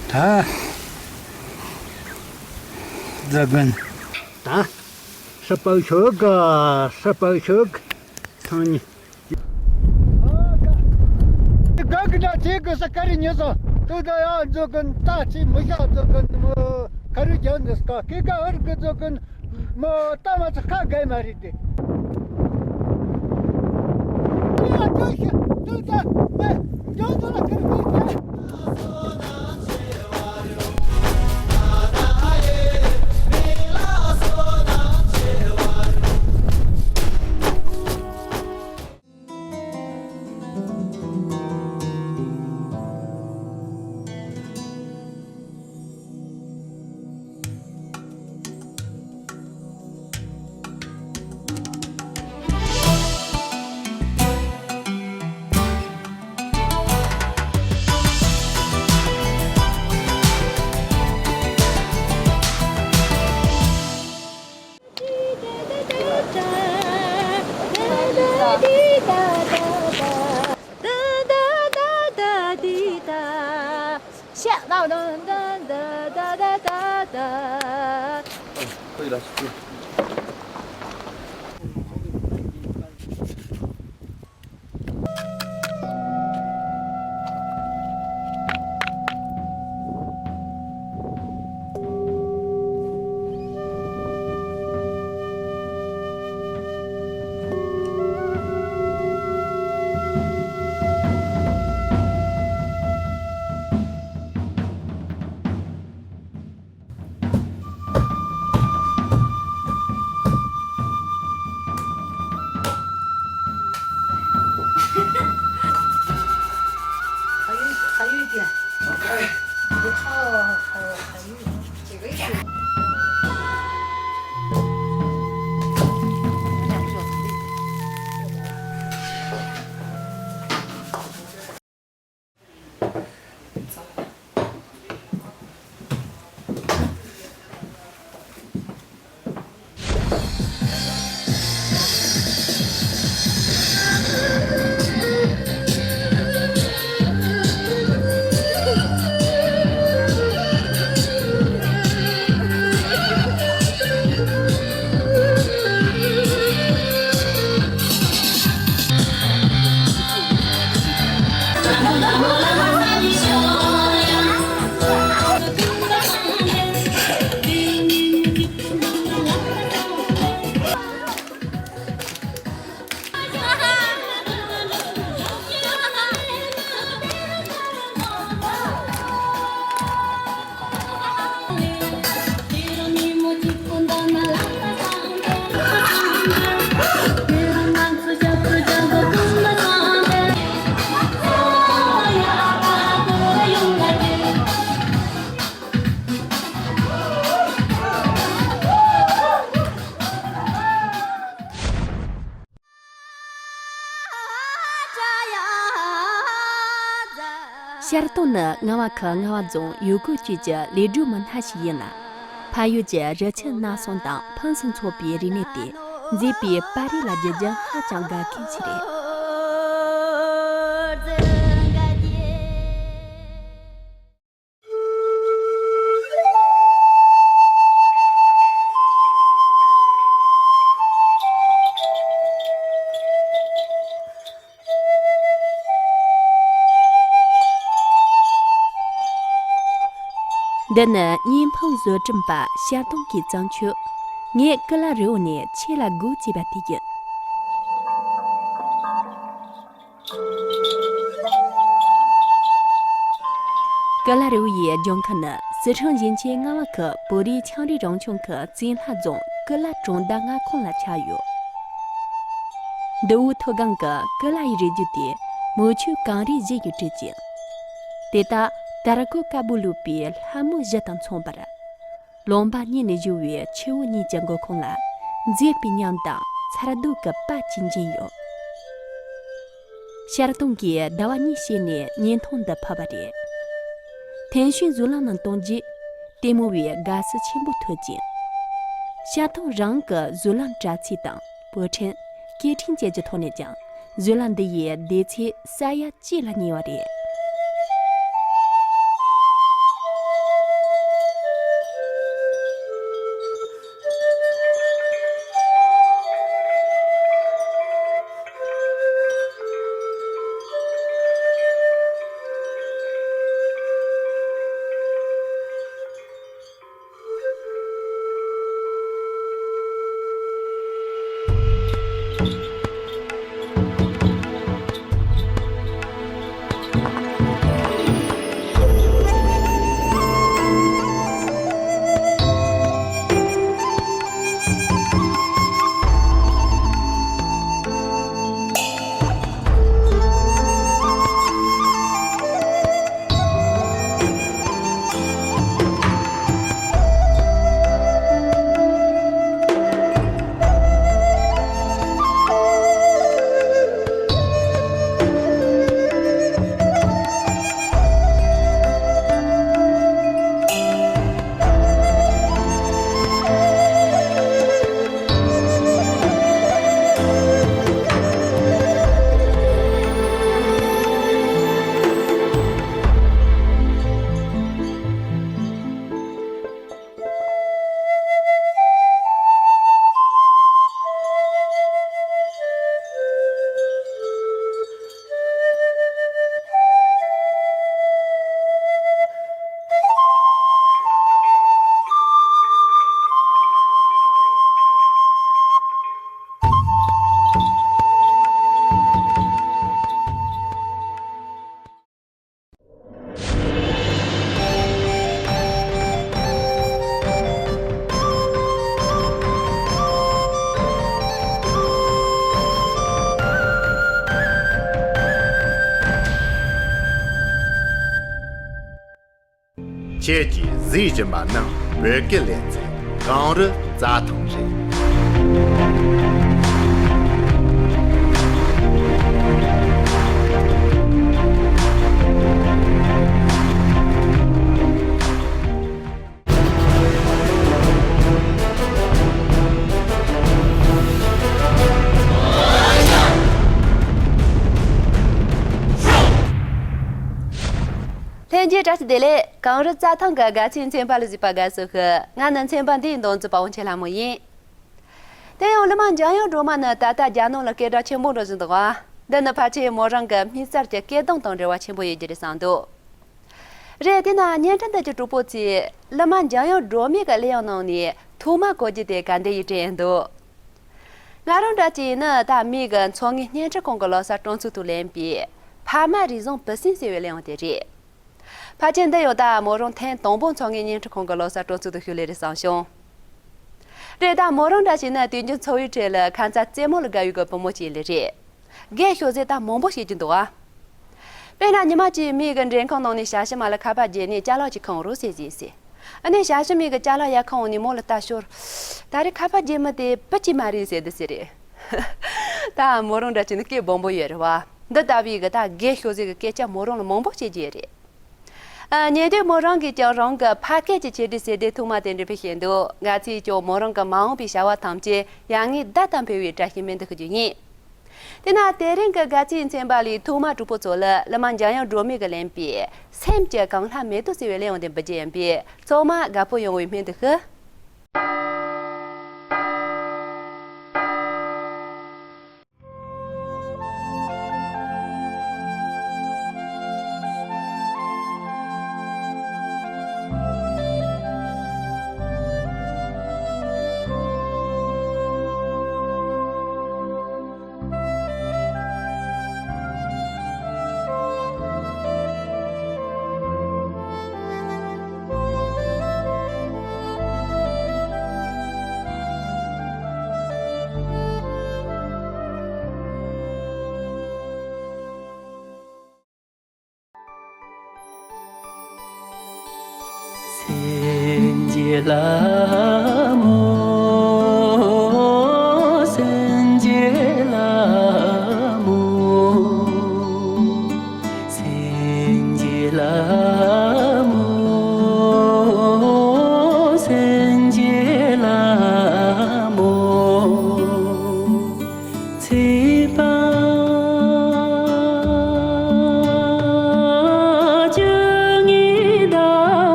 ད་ཟ་གིན། ད་ཧྲི་པའི་ཤོག་ག་ཧྲི་པའི་ཤོག་ཚང་ནི། ག་གི་ན་ཆེ་གི་ས་ཀ་རི་ཉེ་སོ། ཏུ་ད་ཡ་འཛུག་གིན་ད་ཆེ་མི་ཤ་འཛུག་གིན་མོ་ཁ་རི་རྒྱན་འདི་སྐ་ཁེ་ག་ཨར་གི་འཛུག་གིན། མོ་ལྟ་མ་ཚ་ཁ་གའི་མ་རེད་དེ། ཡ་ཅོ་ཤི་ཏུ་ད་པེ་འཇོ་ཏུ་ལ་ཁིར་ཁིར་ཁེ། ཤར་སྟོང་ནི་རྔ་བ་ཁུལ་རྔ་བ་རྫོང་ཡུལ་སྐོར་བཅས་ཀྱི་ལས་སྒྲུབ་མི་སྣ་ཞིག་ཡིན་ལ། ཕ་ཡུལ་གྱི་རི་ཆུ་སྣ་གསུམ་དང་ཕུན་སུམ་ཚོགས་པའི་རིག་གནས་དེ་མཛེས་པའི་པར་རིས་ལ་བསྒྱུར་རྒྱུ་ཧ་ཅང་དགའ་མཁན་ཞིག་རེད། འདི་ནི་བརྙན་འཕངས་བཟོ་སྐྲུན་པ་ཤར་གདོང་གི་བརྩམས་ཆོས། ངས་ཀུ་ལ་རི་བོ་ནས་ཆོས་ལ་སྒོ་ཕྱེ་བ་དེ་ཡིན། ཀུ་ལ་རི་བོ་ཡི་ལྗོངས་ཁུལ་ནི་སི་ཁྲོན་ཞིང་ཆེན་རྔ་བ་ཁུལ་བོད་རིགས་ཆའང་རིགས་རང་སྐྱོང་ཁུལ་བཙན་ལྷ་རྫོང་ཀུ་ལ་གྲོང་རྡལ་མངའ་ཁོངས་ལ་ཆགས་ཡོད། མདོ་དབུས་མཐོ་སྒང་གི་ཀུ་ལ་ཡི་རི་རྒྱུད་དེ་མུ་ཆུ་གངས་རིས་བཞི་ཡིས་གྲུབ་ཅིང་། དེ་དག་དར་གོས་དཀར་པོ་བླུགས་པའི་ལྷ་མོ་བཞི་དང་མཚུངས་པར། ལུང་པ་གཉིས་ནས་བཞུར་བའི་ཆུ་བོ་གཉིས་ཀྱི་མགོ་ཁུངས་ལ་མཛེས་པའི་ཉམས་དང་མཚར་སྡུག་གི་དཔལ་གྱིས་བརྒྱན་ཡོད། ཤར་གདོང་གིས་ཟླ་བ་གཉིས་བྱས་ནས་བརྙན་ཐུང་འདི་ཕབ་པ་རེད། ཐེན་ཤུན་བཟོ་ལམ་ནང་གཏོང་རྗེས་ལྟད་མོ་བའི་དགའ་བསུ་ཆེན་པོ་ཐོབ་ཅིང་། ཤར་གདོང་རང་གི་བཟོ་ལམ་དྲ་ཚིགས་དང་། པར་སྐྲུན། སྐད་འཕྲིན་བཅས་ཀྱི་ཐོག་ནས་ཀྱང་བཟོ་ལམ་འདི་ཡི་བདེ་ཚིག་ས་ཡ་གཅིག་ལ་ཉེ་བ་རེད། ཁྱེད་ཀྱིས་གཟིགས་བཞིན་པ་ནི་བོད་སྐད་ལེ་ཚན་གངས་རི་རྩྭ་ཐང་རེད། ལྷན་རྒྱས་བཀྲ་ཤིས་བདེ་ལེགས། གངས་རི་རྩྭ་ཐང་གི་དགའ་ཚལ་མཚན་པ་ལ་གཟིགས་པ་དགའ་བསུ་ཞུ། ང་ནི་མཚན་པ་འདིའི་མདུང་རྩེ་པ་དབང་ཆེན་ལྷ་མོ་ཡིན། དེ་ཡང་གླུ་མ་འཇམ་དབྱངས་སྒྲོལ་མ་ནི་ད་ལྟ་རྒྱ་ནང་ལ་སྐད་གྲགས་ཆེན་པོ་འགྲོ་བཞིན་འདུག་པ། འདི་ནི་ཕལ་ཆེར་མོ་རང་གི་སྨྱུག་རྩལ་གྱི་སྐད་གདངས་དང་འབྲེལ་བ་ཆེན་པོ་ཡོད་རྒྱུ་རེད་བསམ་འདུག་རེད། དེས་ན་བརྙན་འཕྲིན་འདི་གི་གྲོགས་པོ་ཚོས་གླུ་མ་འཇམ་དབྱངས་སྒྲོལ་མའི་གི་གླུ་དབྱངས་ནང་ནས་ཐོག་མ་གོ་རྒྱུ་དེ་ག་འདྲ་ཡི་དྲན་འདུག་ང་རང་འདྲ་ཅིག་ནི་ད་མི་གི་མཚོ་སྔོན་བརྙན་འཕྲིན་ཁང་གི་ལོ་གསར་སྤྲོ་ཚོགས་དང་ལེན་པའི་ཕ་མ་རེ་ཟུང་བུ་སྲིན་ཟེར་བའི་གླུ་དབྱངས་དེ་རེད། ཕལ་ཆེར་འདི་ཡང་ད་མོ་རང་ཐེངས་དང་པོ་མཚོ་སྔོན་བརྙན་འཕྲིན་ཁང་གི་ལོ་གསར་སྤྲོ་ཚོགས་དང་ཞུགས་ལེ་རེད་བསམ་བྱུང་། རེད། ད་མོ་རང་འདྲ་ཞིག་ནི་དུས་རྒྱུན་འཚོ་བའི་ཁྲོད་ལ་ཁ་མཚར་རྩེད་མོ་ལ་དགའ་བའི་གི་བུ་མོ་ཅིག་ལེ་རེད། དགེ་ཤོག་ཟེར་ད་མང་པོ་བཤད་ཀྱི་འདུག་ཨ། དཔེར་ན་ཉི་མ་གཅིག་མི་གི་མགྲོན་ཁང་ནང་ནས་ཞ་ཞི་མ་ལ་ཁ་པར་བརྒྱབ་ནས་ཅ་ལག་ཅིག་ཁྱེར་རོགས་ཟེར་ཟེར་ཟེར། ཨ་ནི་ཞ་ཞི་མ་གི་ཅ་ལག་ཡར་ཁྱེར་འོང་ནས་མོ་ལ་ལྟ་ཞོར། ད་རེས་ཁ་པར་རྒྱག་མི་དེ་བུ་གཅིག་མ་རེད་ཟེར་འདུག་ཟེར་རེད། ད་མོ་རང་འདྲ་བྱས་ནས་སྐད་སྦོམ་པོ་ཡོད་རེད་བ། འདི་ལྟ་བུའི་གི་ད་དགེ་ཤོག་ཟེར་གི་སྐད་ཆ་མོ་རང་ལ་མང་པོ་བཤད་ཀྱི་ཡོད་རེད། ཨ། ཉེ་དུས་མོ་རང་གིས་ཀྱང་རང་གི་ཕ་སྐད་ཀྱི་ཆེད་དུ་གསེར་ལྡན་ཐོག་མ་དེ་འདྲ་ཕུལ་བཞིན་འདུག་ང་ཚོས་ཀྱང་མོ་རང་གི་མ་འོངས་པའི་བྱ་བ་ཐམས་ཅད་ཡར་ངོའི་ཟླ་ལྟར་འཕེལ་བའི་བཀྲ་ཤིས་སྨོན་འདུན་ཞུ་རྒྱུ་ཡིན། དེས་ན་དེ་རིང་གི་དགའ་ཚལ་ཚན་པ་ལས་ཐོག་མར་གྲོགས་པོ་ཚོ་ལ་གླུ་མ་འཇམ་དབྱངས་སྒྲོལ་མས་ཀྱིས་ལེན་པའི་སེམས་ཀྱི་གངས་ལྷ་མེ་ཏོག་ཟེར་བའི་གླུ་དབྱངས་དེ་འབུལ་རྒྱུ་ཡིན་པས། ཚང་མ་དགའ་པོ་ཡོང་བའི་སྨོན་འདུན་ཞུ། སེམས་ཀྱི་ལྷ་མོ། སེམས་ཀྱི་ལྷ་མོ། སེམས་ཀྱི་ལྷ་མོ། སེམས་ཀྱི་ལྷ་མོ། ཚེས་པ་བཅོ་ལྔའི་ཟླ་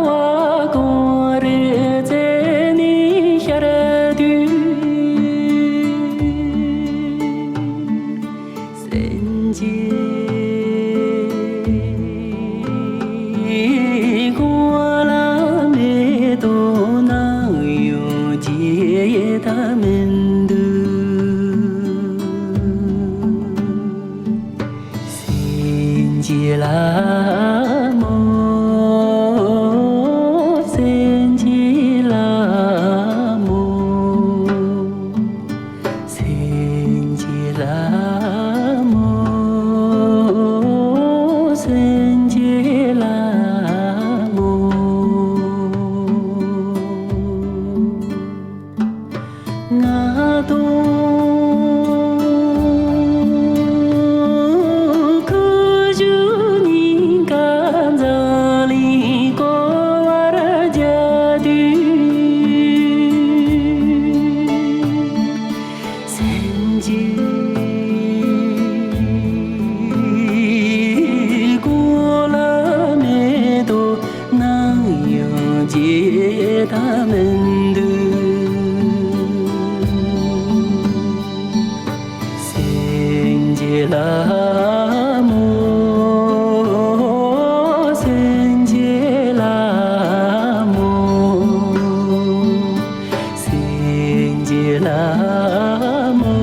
བ་གངས་རི་རྩེ་ནས་ཤར་དུས། སེམས་ཀྱི་གངས་ལ་མེ་ཏོག་ནམ་ཡང་རྒྱས་ད་མི་འདུག་སེམས་ཀྱི་ལྷ་མོ། སེམས་ཀྱི་ལྷ་མོ། སེམས་ཀྱི་ལྷ་མོ། སེམས་ཀྱི་ལྷ་མོ། ང་དང་ཁུ་བྱུག་གཉིས་ཀ་འཛམ་གླིང་བསྐོར་བར་བྱ་དུས། སེམས་ཀྱི་གངས་ལ་མེ་ཏོག་ནམ་ཡང་རྒྱས་ད་མི་འདུག་སེམས་ཀྱི་ལྷ་མོ། སེམས་ཀྱི་ལྷ་མོ། སེམས་ཀྱི་ལྷ་མོ།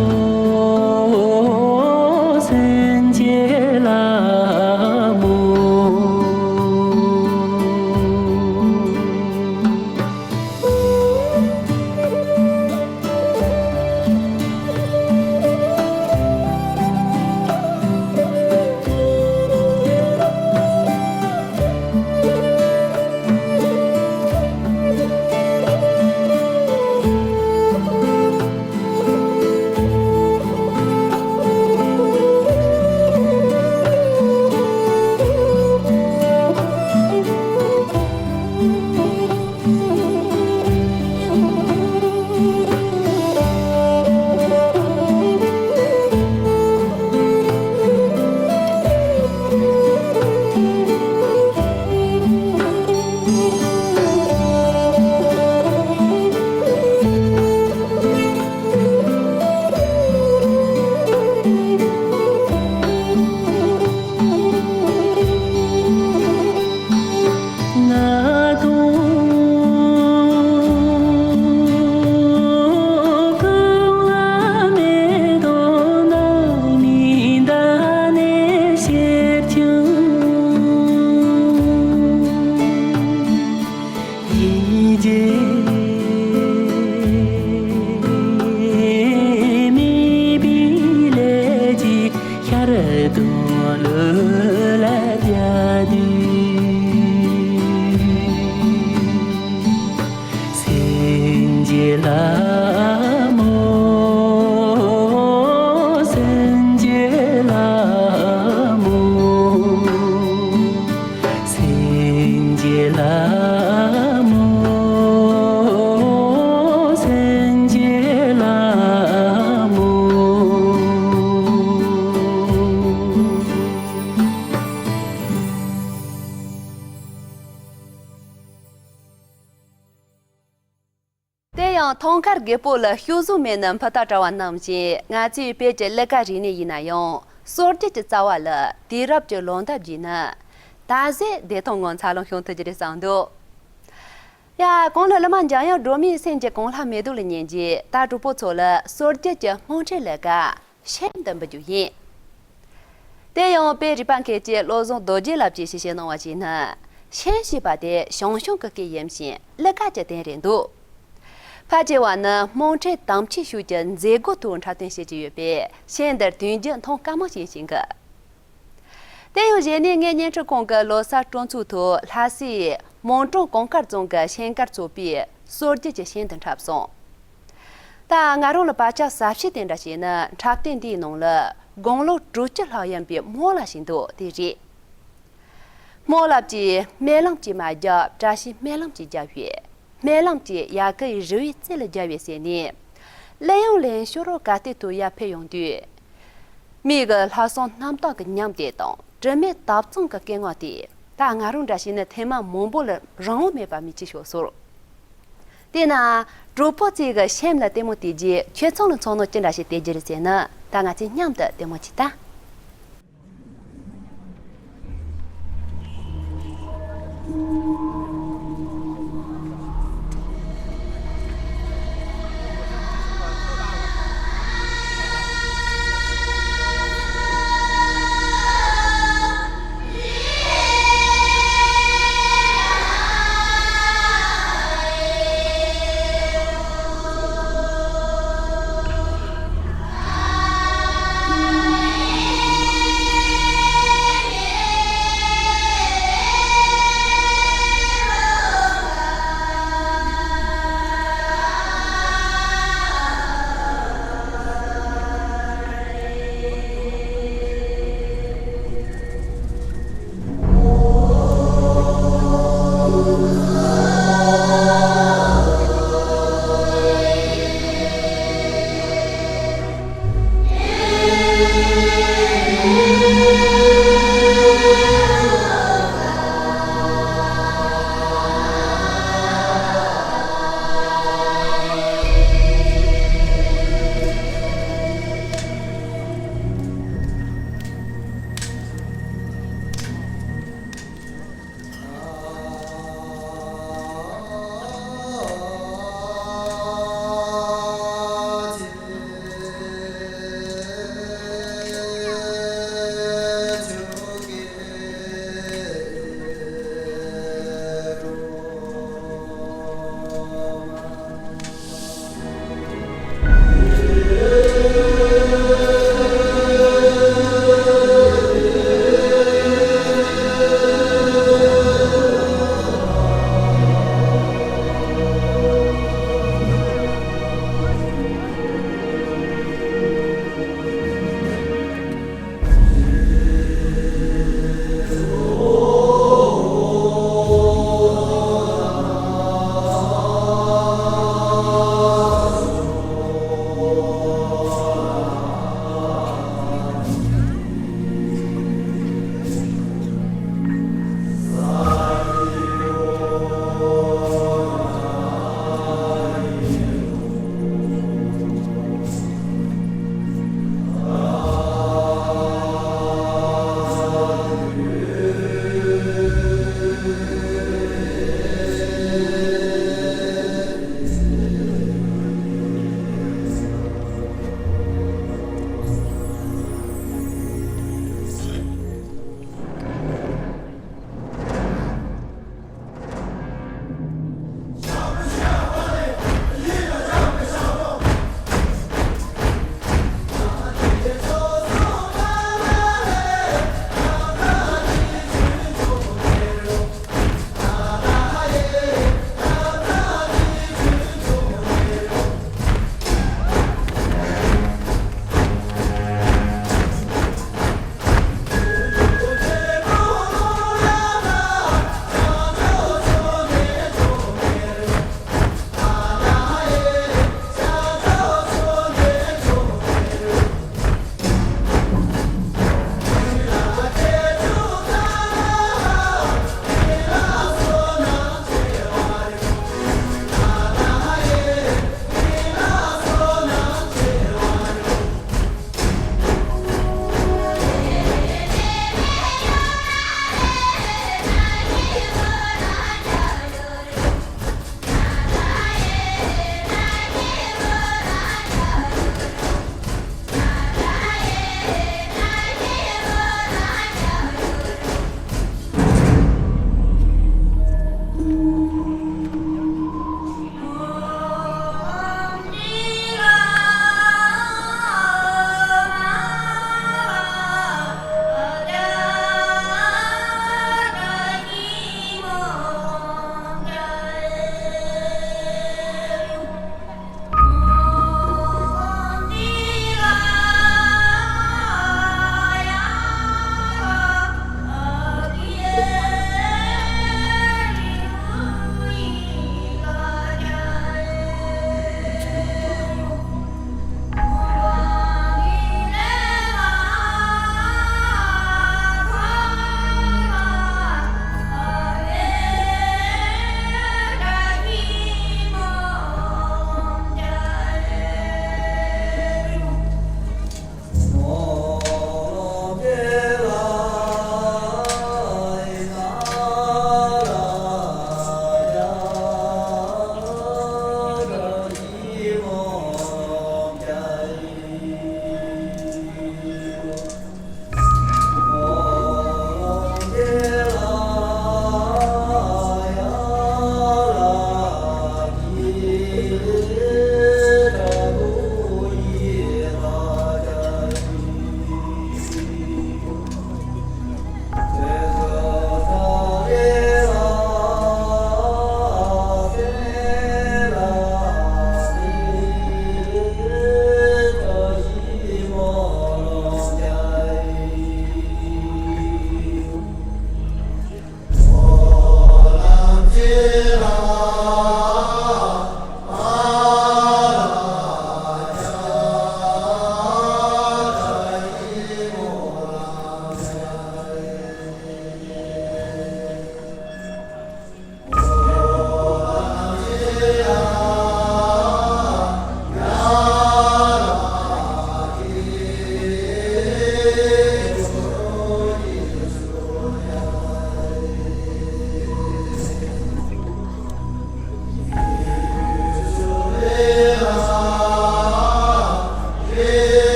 ཐང་དཀར་རྒད་པོ་ལ་ཤུལ་བཟོ་མེད་ན་ཕུ་ཐག་བྲལ་བ་ནང་བཞིན། ང་ཚོའི་བོད་ཀྱི་གླུ་གར་རིག་གནས་ཡིན་ན་ཡང་སྲོལ་རྒྱུན་གྱི་རྩ་བ་ལ་དུས་རབས་ཀྱི་ལོ་འདབ་བརྒྱུས་ནས་ད་གཟོད་བདེ་ཐང་ངང་འཚར་ལོངས་བྱུང་ཐུབ་ཀྱི་རེད་བསམ་འདུག་ཡ། གོང་ལ་གླུ་མ་འཇམ་དབྱངས་སྒྲོལ་མའི་སེམས་ཀྱི་གོང་ལྷ་མེ་ཏོག་ལ་ཉན་རྗེས། ད་གྲོགས་པོ་ཚོ་ལ་སྲོལ་རྒྱུན་གྱི་སྨོན་འཁྲིད་གླུ་གར་ཤན་དུ་འབུལ་རྒྱུ་ཡིན། དེ་ཡང་བོད་རིག་པ་མཁས་པ་བློ་བཟང་རྡོ་རྗེ་ལགས་ཀྱིས་ཞིབ་བཤེར་གནང་བར་གཞིགས་ན། ཤན་ཞེས་པ་དེ་ཞང་ཞུང་གི་སྐད་ཡིན་ཞིང་གླུ་གར་གྱི་དོན་རེད་འདུག་ཕལ་ཆེ་བ་ནི་སྨོན་འཁྲིད་དམ་ཆོས་ཤུགས་ཀྱི་མཛད་སྒོའི་ཐོག་འཁྲབ་སྟོན་བྱེད་ཀྱི་ཡོད་པས། ཤན་འདིར་དུས་རྒྱུན་མཐོང་དཀའ་མོ་ཞིག་ཡིན་གི། དེ་ཡང་གཞེས་ནིང་ངས་བརྙན་འཕྲིན་ཁང་གི་ལོ་གསར་སྤྲོ་ཚོགས་ཐོག་ལྷ་སའི་མོན་གྲོང་གངས་དཀར་རྫོང་གི་ཤན་དཀར་ཚོགས་པས་སྲོལ་རྒྱུན་གྱི་ཤན་དུ་འཁྲབ་སོང་། ད་ང་རང་ལ་བར་ཆད་ཟབ་ཤོས་དེ་འདྲ་བྱས་ན། འཁྲབ་སྟོན་འདིའི་ནང་ལ་དགུང་ལོ་དྲུག་ཅུ་ལྷག་ཡིན་པའི་རྨོ་ལགས་ཤིག་འདུག་དེ་རེད། རྨོ་ལགས་ཀྱིས་སྨོན་ལམ་གྱིས་མ་བརྒྱབ། བཀྲ་ཤིས་སྨོན་ལམ་གྱིས་བརྒྱབ་པས། སྨོན་ལམ་གྱིས་ཡ་གི་ཡི་རི་བོའི་རྩེ་ལ་བརྒྱབ་པས་ཟེར་ནས། གླུ་དབྱངས་ལེན་ཞོར་གར་སྟེགས་དུ་ཡར་ཕེབས་ཡོང་དུས། མིག་གི་ལྷག་བསམ་རྣམ་དག་གི་ཉམས་དེ་དང་། དྲི་མེད་དྭངས་གཙང་གི་སྐད་ངག་དེ། ད་ང་རང་འདྲ་བྱས་ན་ཐེངས་མ་མང་པོ་ལ་རང་དབང་མེད་པར་མིག་ཆུ་ཤོར་སོང་། དེས་ན། གྲོགས་པོ་ཚོས་གི་ཤན་ལ་ལྟད་མོ་བལྟས་རྗེས། ཁྱོད་ཚང་ལ་ཚོར་སྣང་ཅི་འདྲ་ཞིག་སྟེར་རྒྱུ་རེད་ཟེར་ན། ད་ང་ཚོས་མཉམ་དུ་ལྟད་མོ་བྱེད་ད།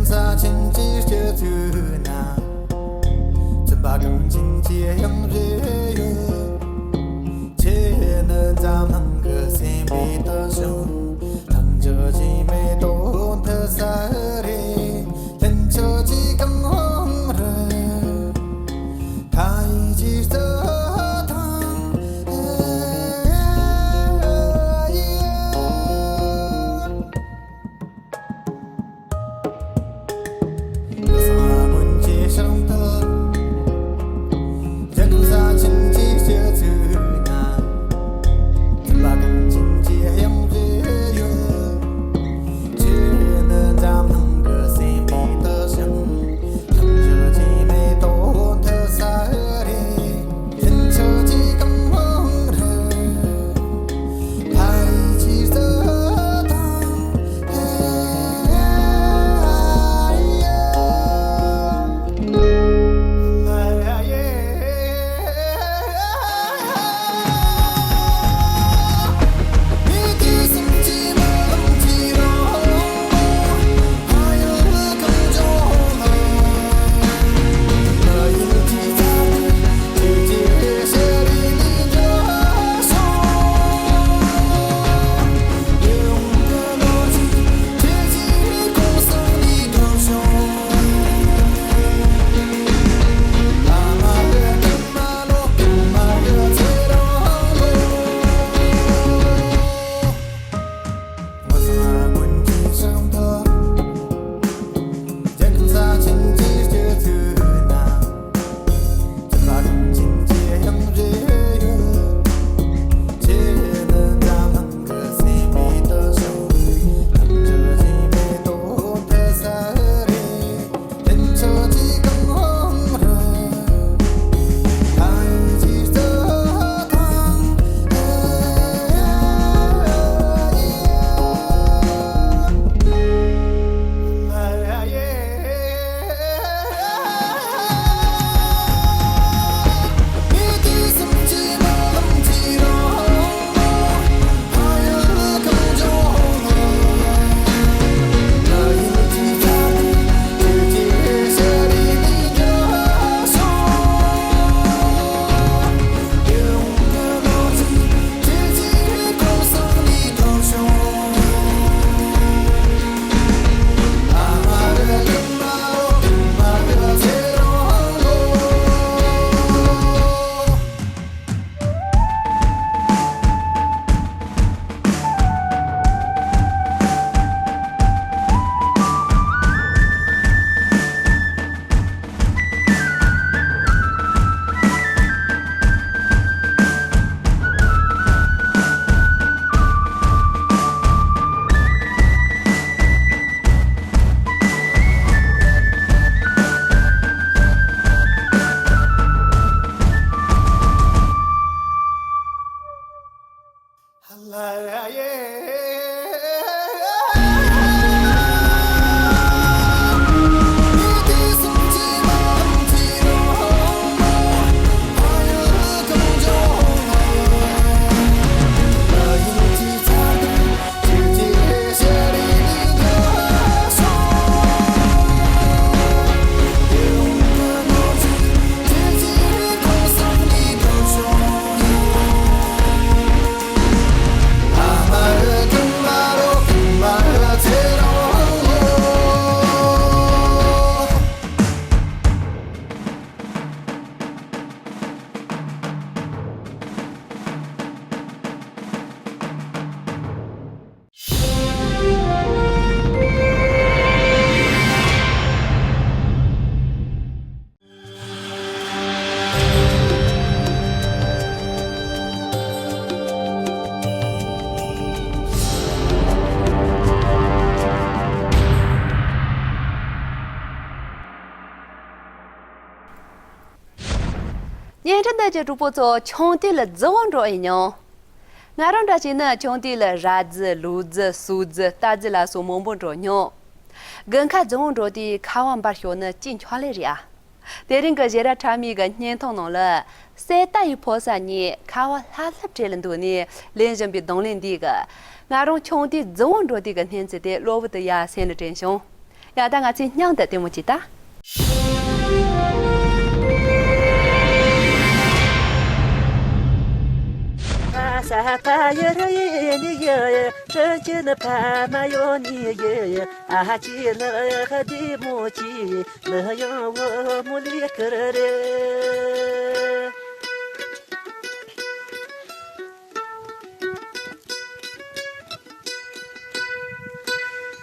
ས་ཆེན་གྱི་སྤྱི་ཚོགས་ན། བཙུན་པ་གངས་ཅན་གྱི་དབྱངས་རེ་ཡོད། ཁྱེད་ནི་འཛམ་གླིང་གི་སེམས་པའི་དུ་ཞིང་། ཐང་ཆུ་ཆེན་མོའི་དོན་དུ་ས་རེ། ལྷུན་ཆུ་ཆེན་གང་རུ། མཐའ་ཡས་ཀྱི་རྩི་ཐང་། བརྙན་འཕྲིན་དང་བཅས་གྲོགས་པོ་ཚོ་ཆུང་དུས་ལ་རྫི་བོ་འགྲོ་ཡིན་མྱོང་། ང་རང་འདྲ་བྱས་ན་ཆུང་དུས་ལ་ར་རྫི་ལུག་རྫི་སོ་རྫི་རྟ་རྫི་ལ་སོགས་མང་པོ་འགྲོ་མྱོང་། དགུན་ཁ་རྫི་བོ་འགྲོ་དུས་ཁ་བ་འབབ་ཤོར་ནི་ཅི་འཁྱོག་ལེ་རེད་ཨ། དེ་རིང་གི་ཞལ་རས་ཁྲ་མོ་གི་བརྙན་ཐུང་ནང་ལ་གསེར་རྟ་ཡི་ཕོ་གསར་གཉིས་ཁ་བ་ལྷབ་ལྷུབ་བྲེས་ལ་འདུག་ནས་ལེན་བཞིན་པའི་རྡུང་ལེན་འདི་གིས་ང་རང་ཆུང་དུས་རྫི་བོ་འགྲོ་དུས་ཀྱི་བརྙན་ཚིག་དེ་གློ་བུར་དུ་ཡར་སེམས་ལ་དྲན་བྱུང་། ཡ་ད་ང་ཚོས་སྙིང་དུ་ལྟད་མོ་བྱེད་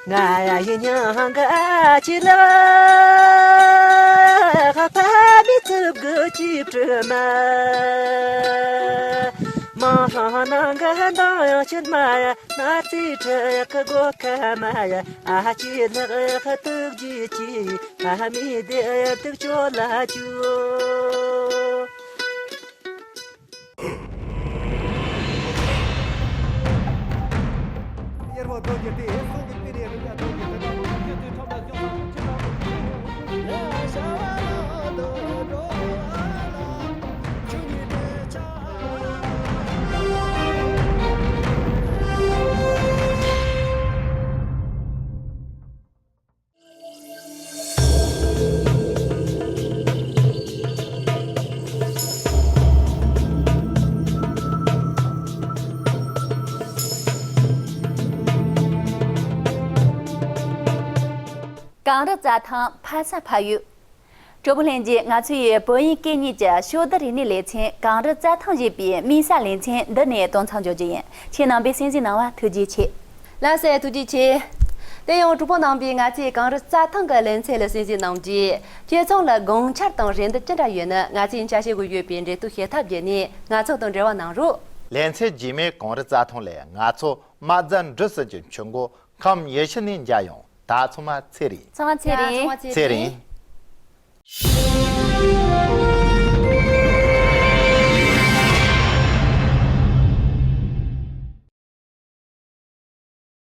ད། ང་ཡི་མྱིང་ག་ཅི་ལ་ཕ་མི་ཚུབ་གི་ཅི་བྲི་མ། མ་ཧྲང་ནང་ག་འདང་ཡང་ཕྱིར་མ་ཡ། ན་ཚི་ཁྲི་གི་སྒོ་ཁ་མ་ཡ། ཨ་ཅི་ལག་ཁ་ཐུག་ཅི་ཅི། ཕ་མི་དེ་ཐུག་ཅོ་ལ་ཅུ། གངས་རི་རྩྭ་ཐང་ཕ་ས་ཕ་ཡུལ། གྲོགས་པོ་ལྷན་རྒྱས། ང་ཚོ་ཡི་བོད་ཡིག་སྐད་གཉིས་ཀྱི་ཕྱོགས་བསྡུས་རིག་གནས་ལེ་ཚན་གངས་རི་རྩྭ་ཐང་ཞེས་པའི་དམིགས་བསལ་ལེ་ཚན་འདི་ནས་གཏོང་མཚམས་འཇོག་རྒྱུ་ཡིན། ཁྱེད་རྣམ་པས་གསན་གཟིགས་གནང་བ་ཐུགས་རྗེ་ཆེ། ལགས་སོ། ཐུགས་རྗེ་ཆེ། དེ་ཡང་གྲོགས་པོ་རྣམ་པས་ང་ཚོའི་གངས་རི་རྩྭ་ཐང་གི་ལེ་ཚན་ལ་གསན་གཟིགས་གནང་རྗེས་ཁྱེད་ཚང་ལ་དགོངས་འཆར་དང་རེ་འདུན་ཅི་འདྲ་ཡོད་ན་ང་ཚོས་འཆར་གཞི་དགོས་ཡོད་པའི་འབྲེལ་གཏུག་བྱེད་ཐབས་བརྒྱུད་ནས་ང་ཚོ་དང་འབྲེལ་བ་གནང་རོགས། ལེ་ཚན་རྗེས་མའི་གངས་རི་རྩྭ་ཐང་ལས་ང་ཚོ་རྨ་རྫ་འབྲི་སྲིད་ཀྱི་ཆུ་མགོ་ཁམས་ཡེ་ཤུ་ནས་མཇལ་ཡོང་། ད་ཚང་མ་ཚེ་རིང་། ཚང་མ་ཚེ་རིང་། ཚེ་རིང་།